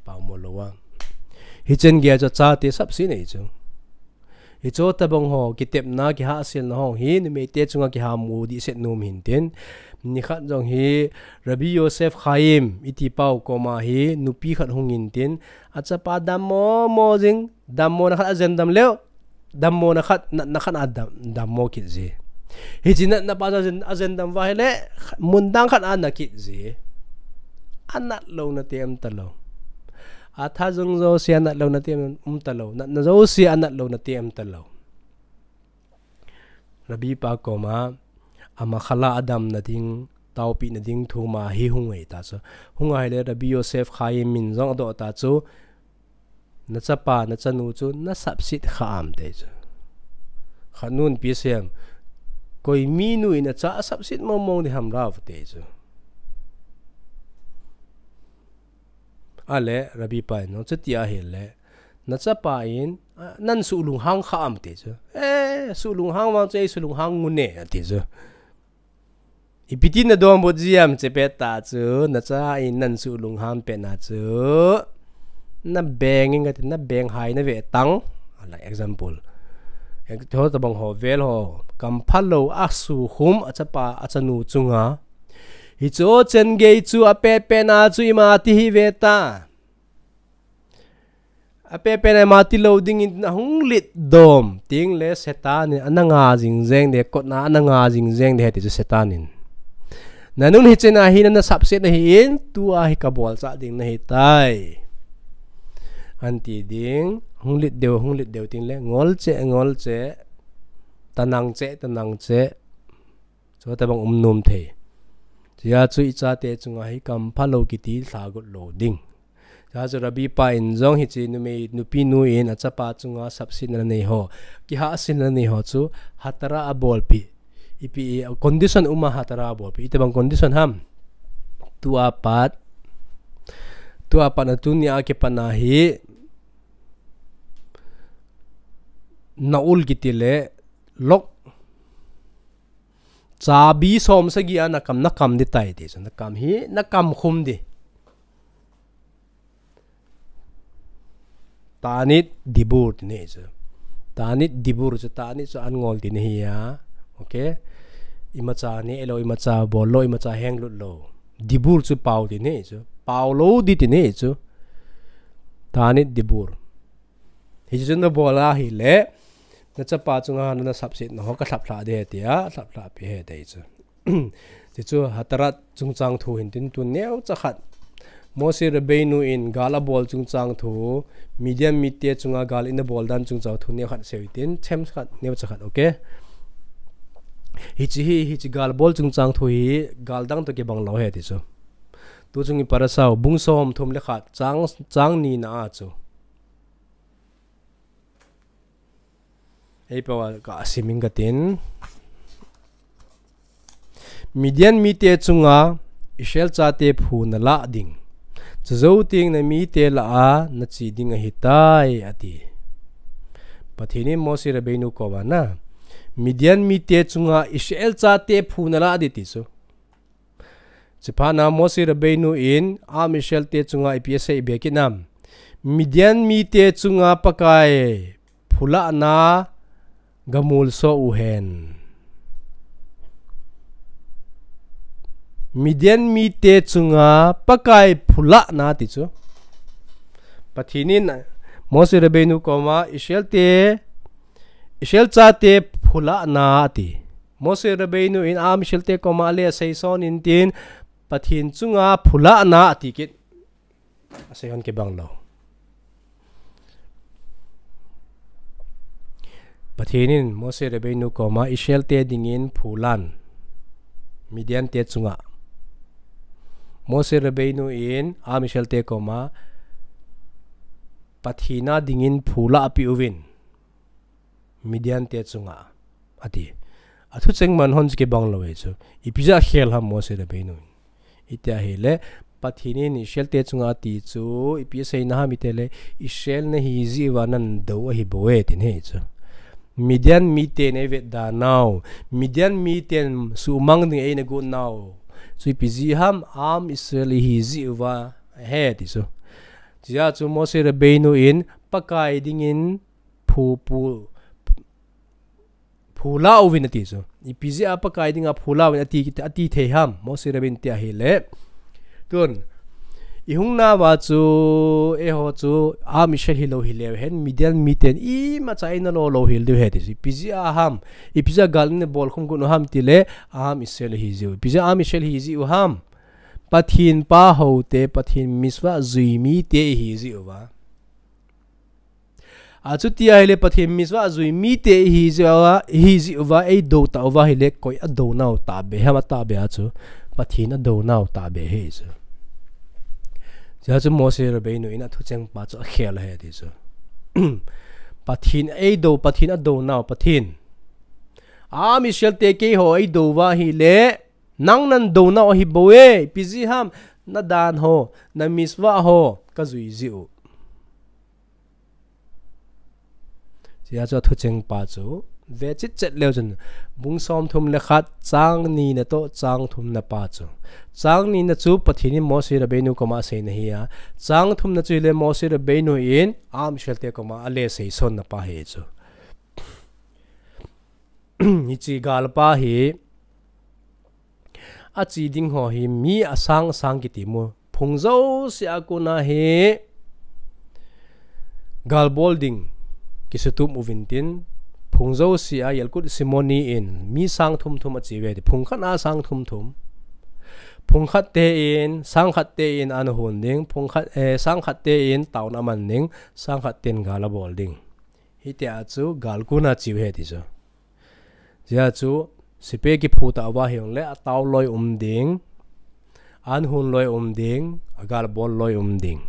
paomo lou a. Hichen geiya chu achate sapsit ahi chu. Hicho tabang ho, kitepna, kihahsilna ho hi, numeite chunga kiha mu ding ahi nom hin tin. Nikhat jong hi, Rabbi Yosef Chaim, iti pau koma hi, nupi khat hung in tin. Achapa dammo mo jing, dammona khat ajen dam leu. Dammona khat, natna khat a dam, dammo kit ji. Hiche natna pa chu ajen, ajen dam uva ahile, mun dang khat a na kit ji. Anat louna te um talou. Atha jung jouse anat louna te um talou. Natna jouse anat louna te um talou. Rabbi pa koma, ama khala adamna ding, taopehna ding thu ma hi hung ahi ta chu. Hung ahile Rabbi Yosef Chaim in jong adoh ta chu. Nachapa, nachanu chu nasapsit kha am ti chu. Khat nun ipi asei em, koi minu in acha asapsit mongmong ding ham lou ti chu. Ale, Rabbi pa in jong chuti ahile, nachapa in, a, nan suh lunghang kha am ti chu. Eh, suh lunghang vang chu, ei suh lunghang ngun e, ati chu. Ipi ti nadonbut ji am hiche pet tah chu, nacha in nan suh lunghang pet na chu. Nabeng in kati, nabeng hai nave tang. Like example. Chutobang ho vel ho, kamphalou a sukhum achapa achanu chunga, hiche chan gei chu apetpetna chu ima ti hi ve ta. Apetpetna ima tilou dingin ahung lit dom teng le Satan in ana nga jing jeng de, kotna ana nga jing jeng de, hiti chu Satan in. Nanun hiche na hi nana sapset na hi in, tua hi kabol cha ding nahi tai, anti ding. Hung lit deu, hung lit deu teng le ngol che, ngol che, tanang che, tanang che. Chutobang um nom thei. Chea chu ichate chunga hi kamphalou kiti lhagot lou ding. Chea chu Rabbi pa in jong hiche numei, nupi nu in achapa chunga sapsetna nei ho, kihahsatna nei ho chu hatara abolpi. Ipi condition uma hatara abolpi. Itobang condition ham. Tua pat. Tua pat na tunia kipatna hi Na'ul kiti le lok. Chabi som sagi a nakam, nakam di tai ti chu. Nakam hi, nakam khum di. Ta'anit dibur ti nei chu. Ta'anit dibur chu, ta'anit chu an ngol ti nei hi a. Okay? Imacha nei lou, imacha bol lou, imacha henglut lou. Dibur chu pao ti nei chu. Pao lou di ti nei chu. Ta'anit dibur. Hichu nabol a hile, nachapa chunga nana sapsetna ho kalhaplhah de tia, lhaplhah pi he ti chu. Ti chu Hatarat chungchang thu hin tin tu neocha khat. Moshe Rabbeinu in gal abol chungchang thu, Midian mite chunga gal ina bol dan chungchang thu neokhat seiyu tin, chomkhat neocha khat, okay? Hiche hi, hiche gal bol chungchang thu hi, gal dang toh kibang lou he ti chu. Tu chung i Parashah, bung som thum le khat, chang, chang ni na a chu. Ei pao a ka simin katin. Midian mite chunga Israel chate phu nalah ding. Chujou teng namite lah a nache ding ahitai ati. Pathen in Moshe Rabbeinu koma na. Midian mite chunga Israel chate phu nalah ding ti chu. Chuphat na Moshe Rabbeinu in, Am Israel te chunga ipi asei be kit nam. Midian mite chunga Pakai phulahna gamulso uhen. Midian mite chunga Pakai phulahna ti chu. Pathen in Moshe Rabbeinu koma Israel te, Israel chate phulahna ti. Moshe Rabbeinu in Am Israel te koma ale asei son in tin Pathen chunga phulahna ati kit. Asei hon kibang lou. Pathen in Moshe Rabbeinu koma Israel te dingin phulan. Midian te chunga. Moshe Rabbeinu in Am Israel te koma Pathen a dingin phulah ape uvin. Midian te chunga ati. Athu cheng man hon chu kibang lou e chu. Ipi jeh a khel ham Moshe Rabbeinu in. Iti ahile, Pathen in Israel te chunga ati chu, ipi asei na ham itile, Israel nahi jeh uva nadou ahi bou e, tin ahi chu. Midian miten eivet da nau. Midian miten sumang ding eina got nau. Chu ipi jeh ham, Am Israel ihi jeh uva ahi ti chu. Chujeh chun Moshe Rabbeinu in Pakai dingin phu, phu, phulah uvin ati chu. Ipi jeh a Pakai dinga phulah uvin ati, ati thei ham. Moshe Rabbeinu ti ahile. Tun, ihung nauva chu, eiho chu, Am Israel hilou hileu hen, Midian miten imacha eina lo lou hel diu ahi ti chu. Ipi jeh a ham, ipi jeh a gal ina bolkhum got u ham tile, Am Israel ihi jeh u. Ipi jeh a Am Israel ihi jeh u ham. Pathen pa houte, Pathen mitzvah jui mite ihi jeh uva. Achuti ahile Pathen mitzvah jui mite ihi jeh uva, ihi jeh uva, eidou tauva ahile koi adou nau tahbeh ham, atahbeh a chu. Pathen adou nau tahbeh ahi chu. Chujeh chun Moshe Rabbeinu in athu cheng pa chu akhel ahi ti chu. Pathen eidou, Pathen adou nau, Pathen. Am Israel te keiho eidou uva ahile, nang nadou nau ahi bou e, ipi jeh ham, nadan ho, na mitzvah ho, kajui jeh u. Chujeh chun athu cheng pa chu, ve chet chet leu chun, bung som thum le khat, chang ni na toh, chang thum na pa chu. Chang ni na chu Pathen in Moshe Rabbeinu koma asei na ahi a, chang thum na chu ahile Moshe Rabbeinu in Am Israel te koma ale sei son na pa ahi chu. Hiche galpa hi ache ding ho hi mi asang asang kiti mo. Phung jouse a kona hi galbol ding kisutup uvin tin, phung jouse a Yalkut Shimoni in mi sang thum thum ache uve ti, phung khat a sang thum thum. Phung khat te in, sang khat te in an hon ding, phung khat, eh, sang khat te in taona aman ding, sang khat ten gal abol ding. Hitia chu gal kona che uve ti chu. Jia chu, sepai kiphu tauva hijongle, atao loi um ding, an hon loi um ding, agal bol loi um ding.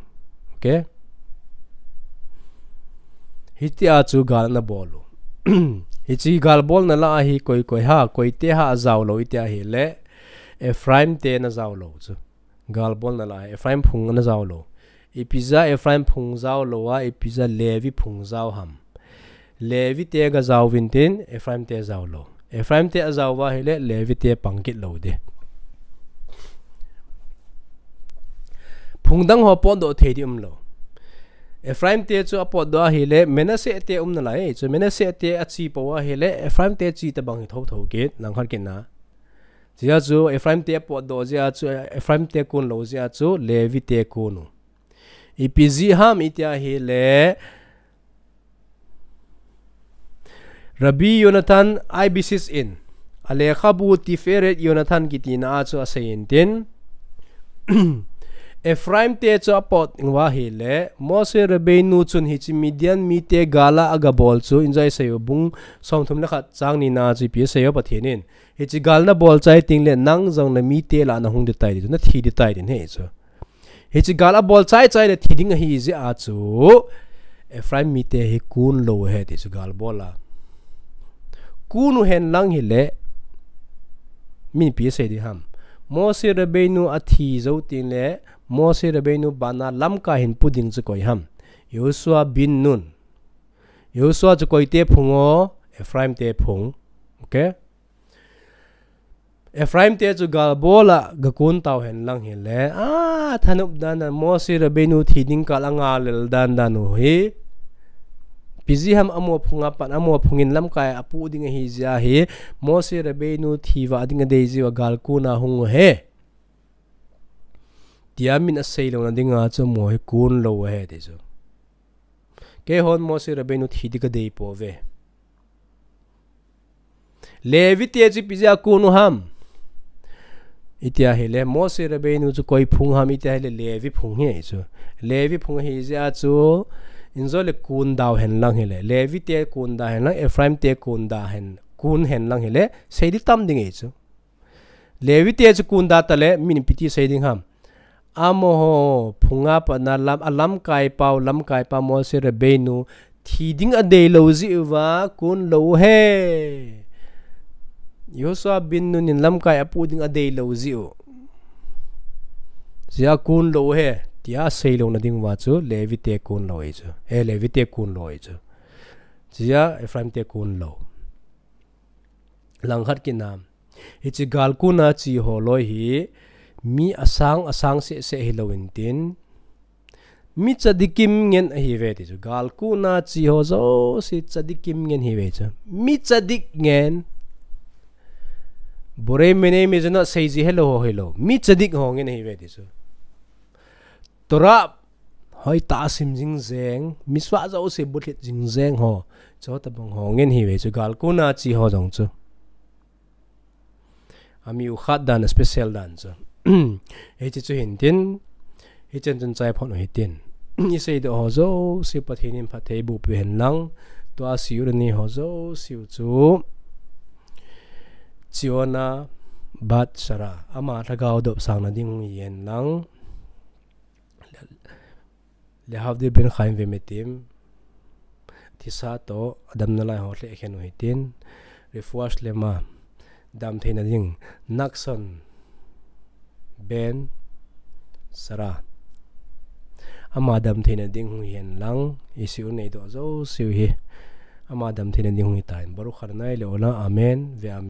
Okay? Hitia chu gal ana bol u. Hiche gal bolna lah a hi koi koi ham, koite ham ajao lou iti ahile, Ephraim te ana jao lou chu. Gal bolna lah a Ephraim phung ana jao lou. Ipi jeh a Ephraim phung jao lou a, ipi jeh a Levi phung jao ham. Levi te ga jao uvin tin, Ephraim te jao lou. Ephraim te ajao uva ahile, Levi te pang kit lou ding. Phung dang ho potdoh thei ding um lou. Ephraim te chu apotdoh ahile, Manasseh te um nalai. Chu Manasseh te ache pou ahile, Ephraim te che tabang hi thotho kit, langkhat kit na. Jia chu Ephraim te apotdoh jia chu, Ephraim te kon lou jia chu, Levi te kon u. Ipi jeh ham iti ahile, Rabbi Yonatan Eibishitz in, alekhabu Tiferet Yonatan kitina a chu asei in tin, Ephraim te chu apot uva ahile, Moshe Rabbeinu chun hiche Midian mite gal a aga bol chu, ijeh a asei u bung somthum le khat chang ni na chu ipi asei u Pathen in. Hiche gal nabol chai tengle nang jong namite lah a nahung ding tai ti chu, nathi ding tai ti ahi chu. Hiche gal abol chai chai le thi ding ahi jeh a chu, Ephraim mite hi kon lou ahi ti chu gal bol a. Kon u hen lang hile, min ipi asei ding ham. Moshe Rabbeinu athi jou tengle, Moshe Rabbeinu bana lamkai hin pu ding chu koi ham. Yehoshua bin Nun. Yehoshua chu koite phung o, Ephraim te phung. Okay? Ephraim te chu gal bol a ga kon tau hen lang hile, a, thanop dan dan, Moshe Rabbeinu thi ding kal a ngal lel dan dan u hi. Ipi jeh ham amaho phung a pat, amaho phung in lamkai apu ding ahi jeh a hi, Moshe Rabbeinu thi vah ding adei jeh uva gal kon a hung u ahi. Tia min asei louna dinga chu amaho hi kon lou ahi ti chu. Keihon Moshe Rabbeinu thi ding kadei pouve. Levi te chu ipi jeh a kon u ham. Iti ahile, Moshe Rabbeinu chu koi phung ham iti ahile, Levi phung ahi chu. Levi phung ahi jeh a chu, ijeh le kon dau hen lang hile. Levi te kon da hen lang, Ephraim te kon da hen, kon hen lang hile, sei ding tam ding ahi chu. Levi te chu kon da tale, min ipi ti sei ding ham. Amaho phung a pat na lam, alamkai pau, lamkai pa Moshe Rabbeinu thi ding adei lou jeh uva kon lou u ahi. Yehoshua bin Nun in lamkai apu ding adei lou jeh u. Jeh a kon lou u ahi, tia sei louna ding uva chu Levi te kon lou ahi chu. Eh, Levi te kon lou ahi chu. Jeh a Ephraim te kon lou. Langkhat kit na. Hiche gal kon a che ho loi hi, mi asang, asang seh seh hilou in tin, mi tzadik kim ngen ahiuve ti chu. Gal kon a che ho jouse tzadik kim ngen ahiuve chu. Mi tzadik ngen. Borei Minei Mizanot sei ji helou ho hilou. Mi tzadik ho ngen ahiuve ti chu. Torah hoitah a sim jing jeng, mitzvah jouse bulhit jing jeng ho. Chutabang ho ngen ahiuve chu gal kon a che ho jong chu. Ami u khat dan, special dan chu. Hiche chu hin tin, hichen chun chai phot u hitin. Isei doh ho jouse Pathen in phatthei boh peh hen lang. Tua seiyu le ni ho jouse u chu. Tziona bat Sarah. Ama lhagao dopsang na ding hung hi hen lang. Lehavdil ben Chaim ve Metim. Thisa toh, adam nalai ho lheh khen u hitin. Refuah shlema. Dam theina ding. Nachshon ben Sarah. Ama dam theina ding hung hi hen lang. Iseiyu neidoh jouse u hi. Ama dam theina ding hung hitan. Baruch Adonai le'olam. Amen. Ve amen.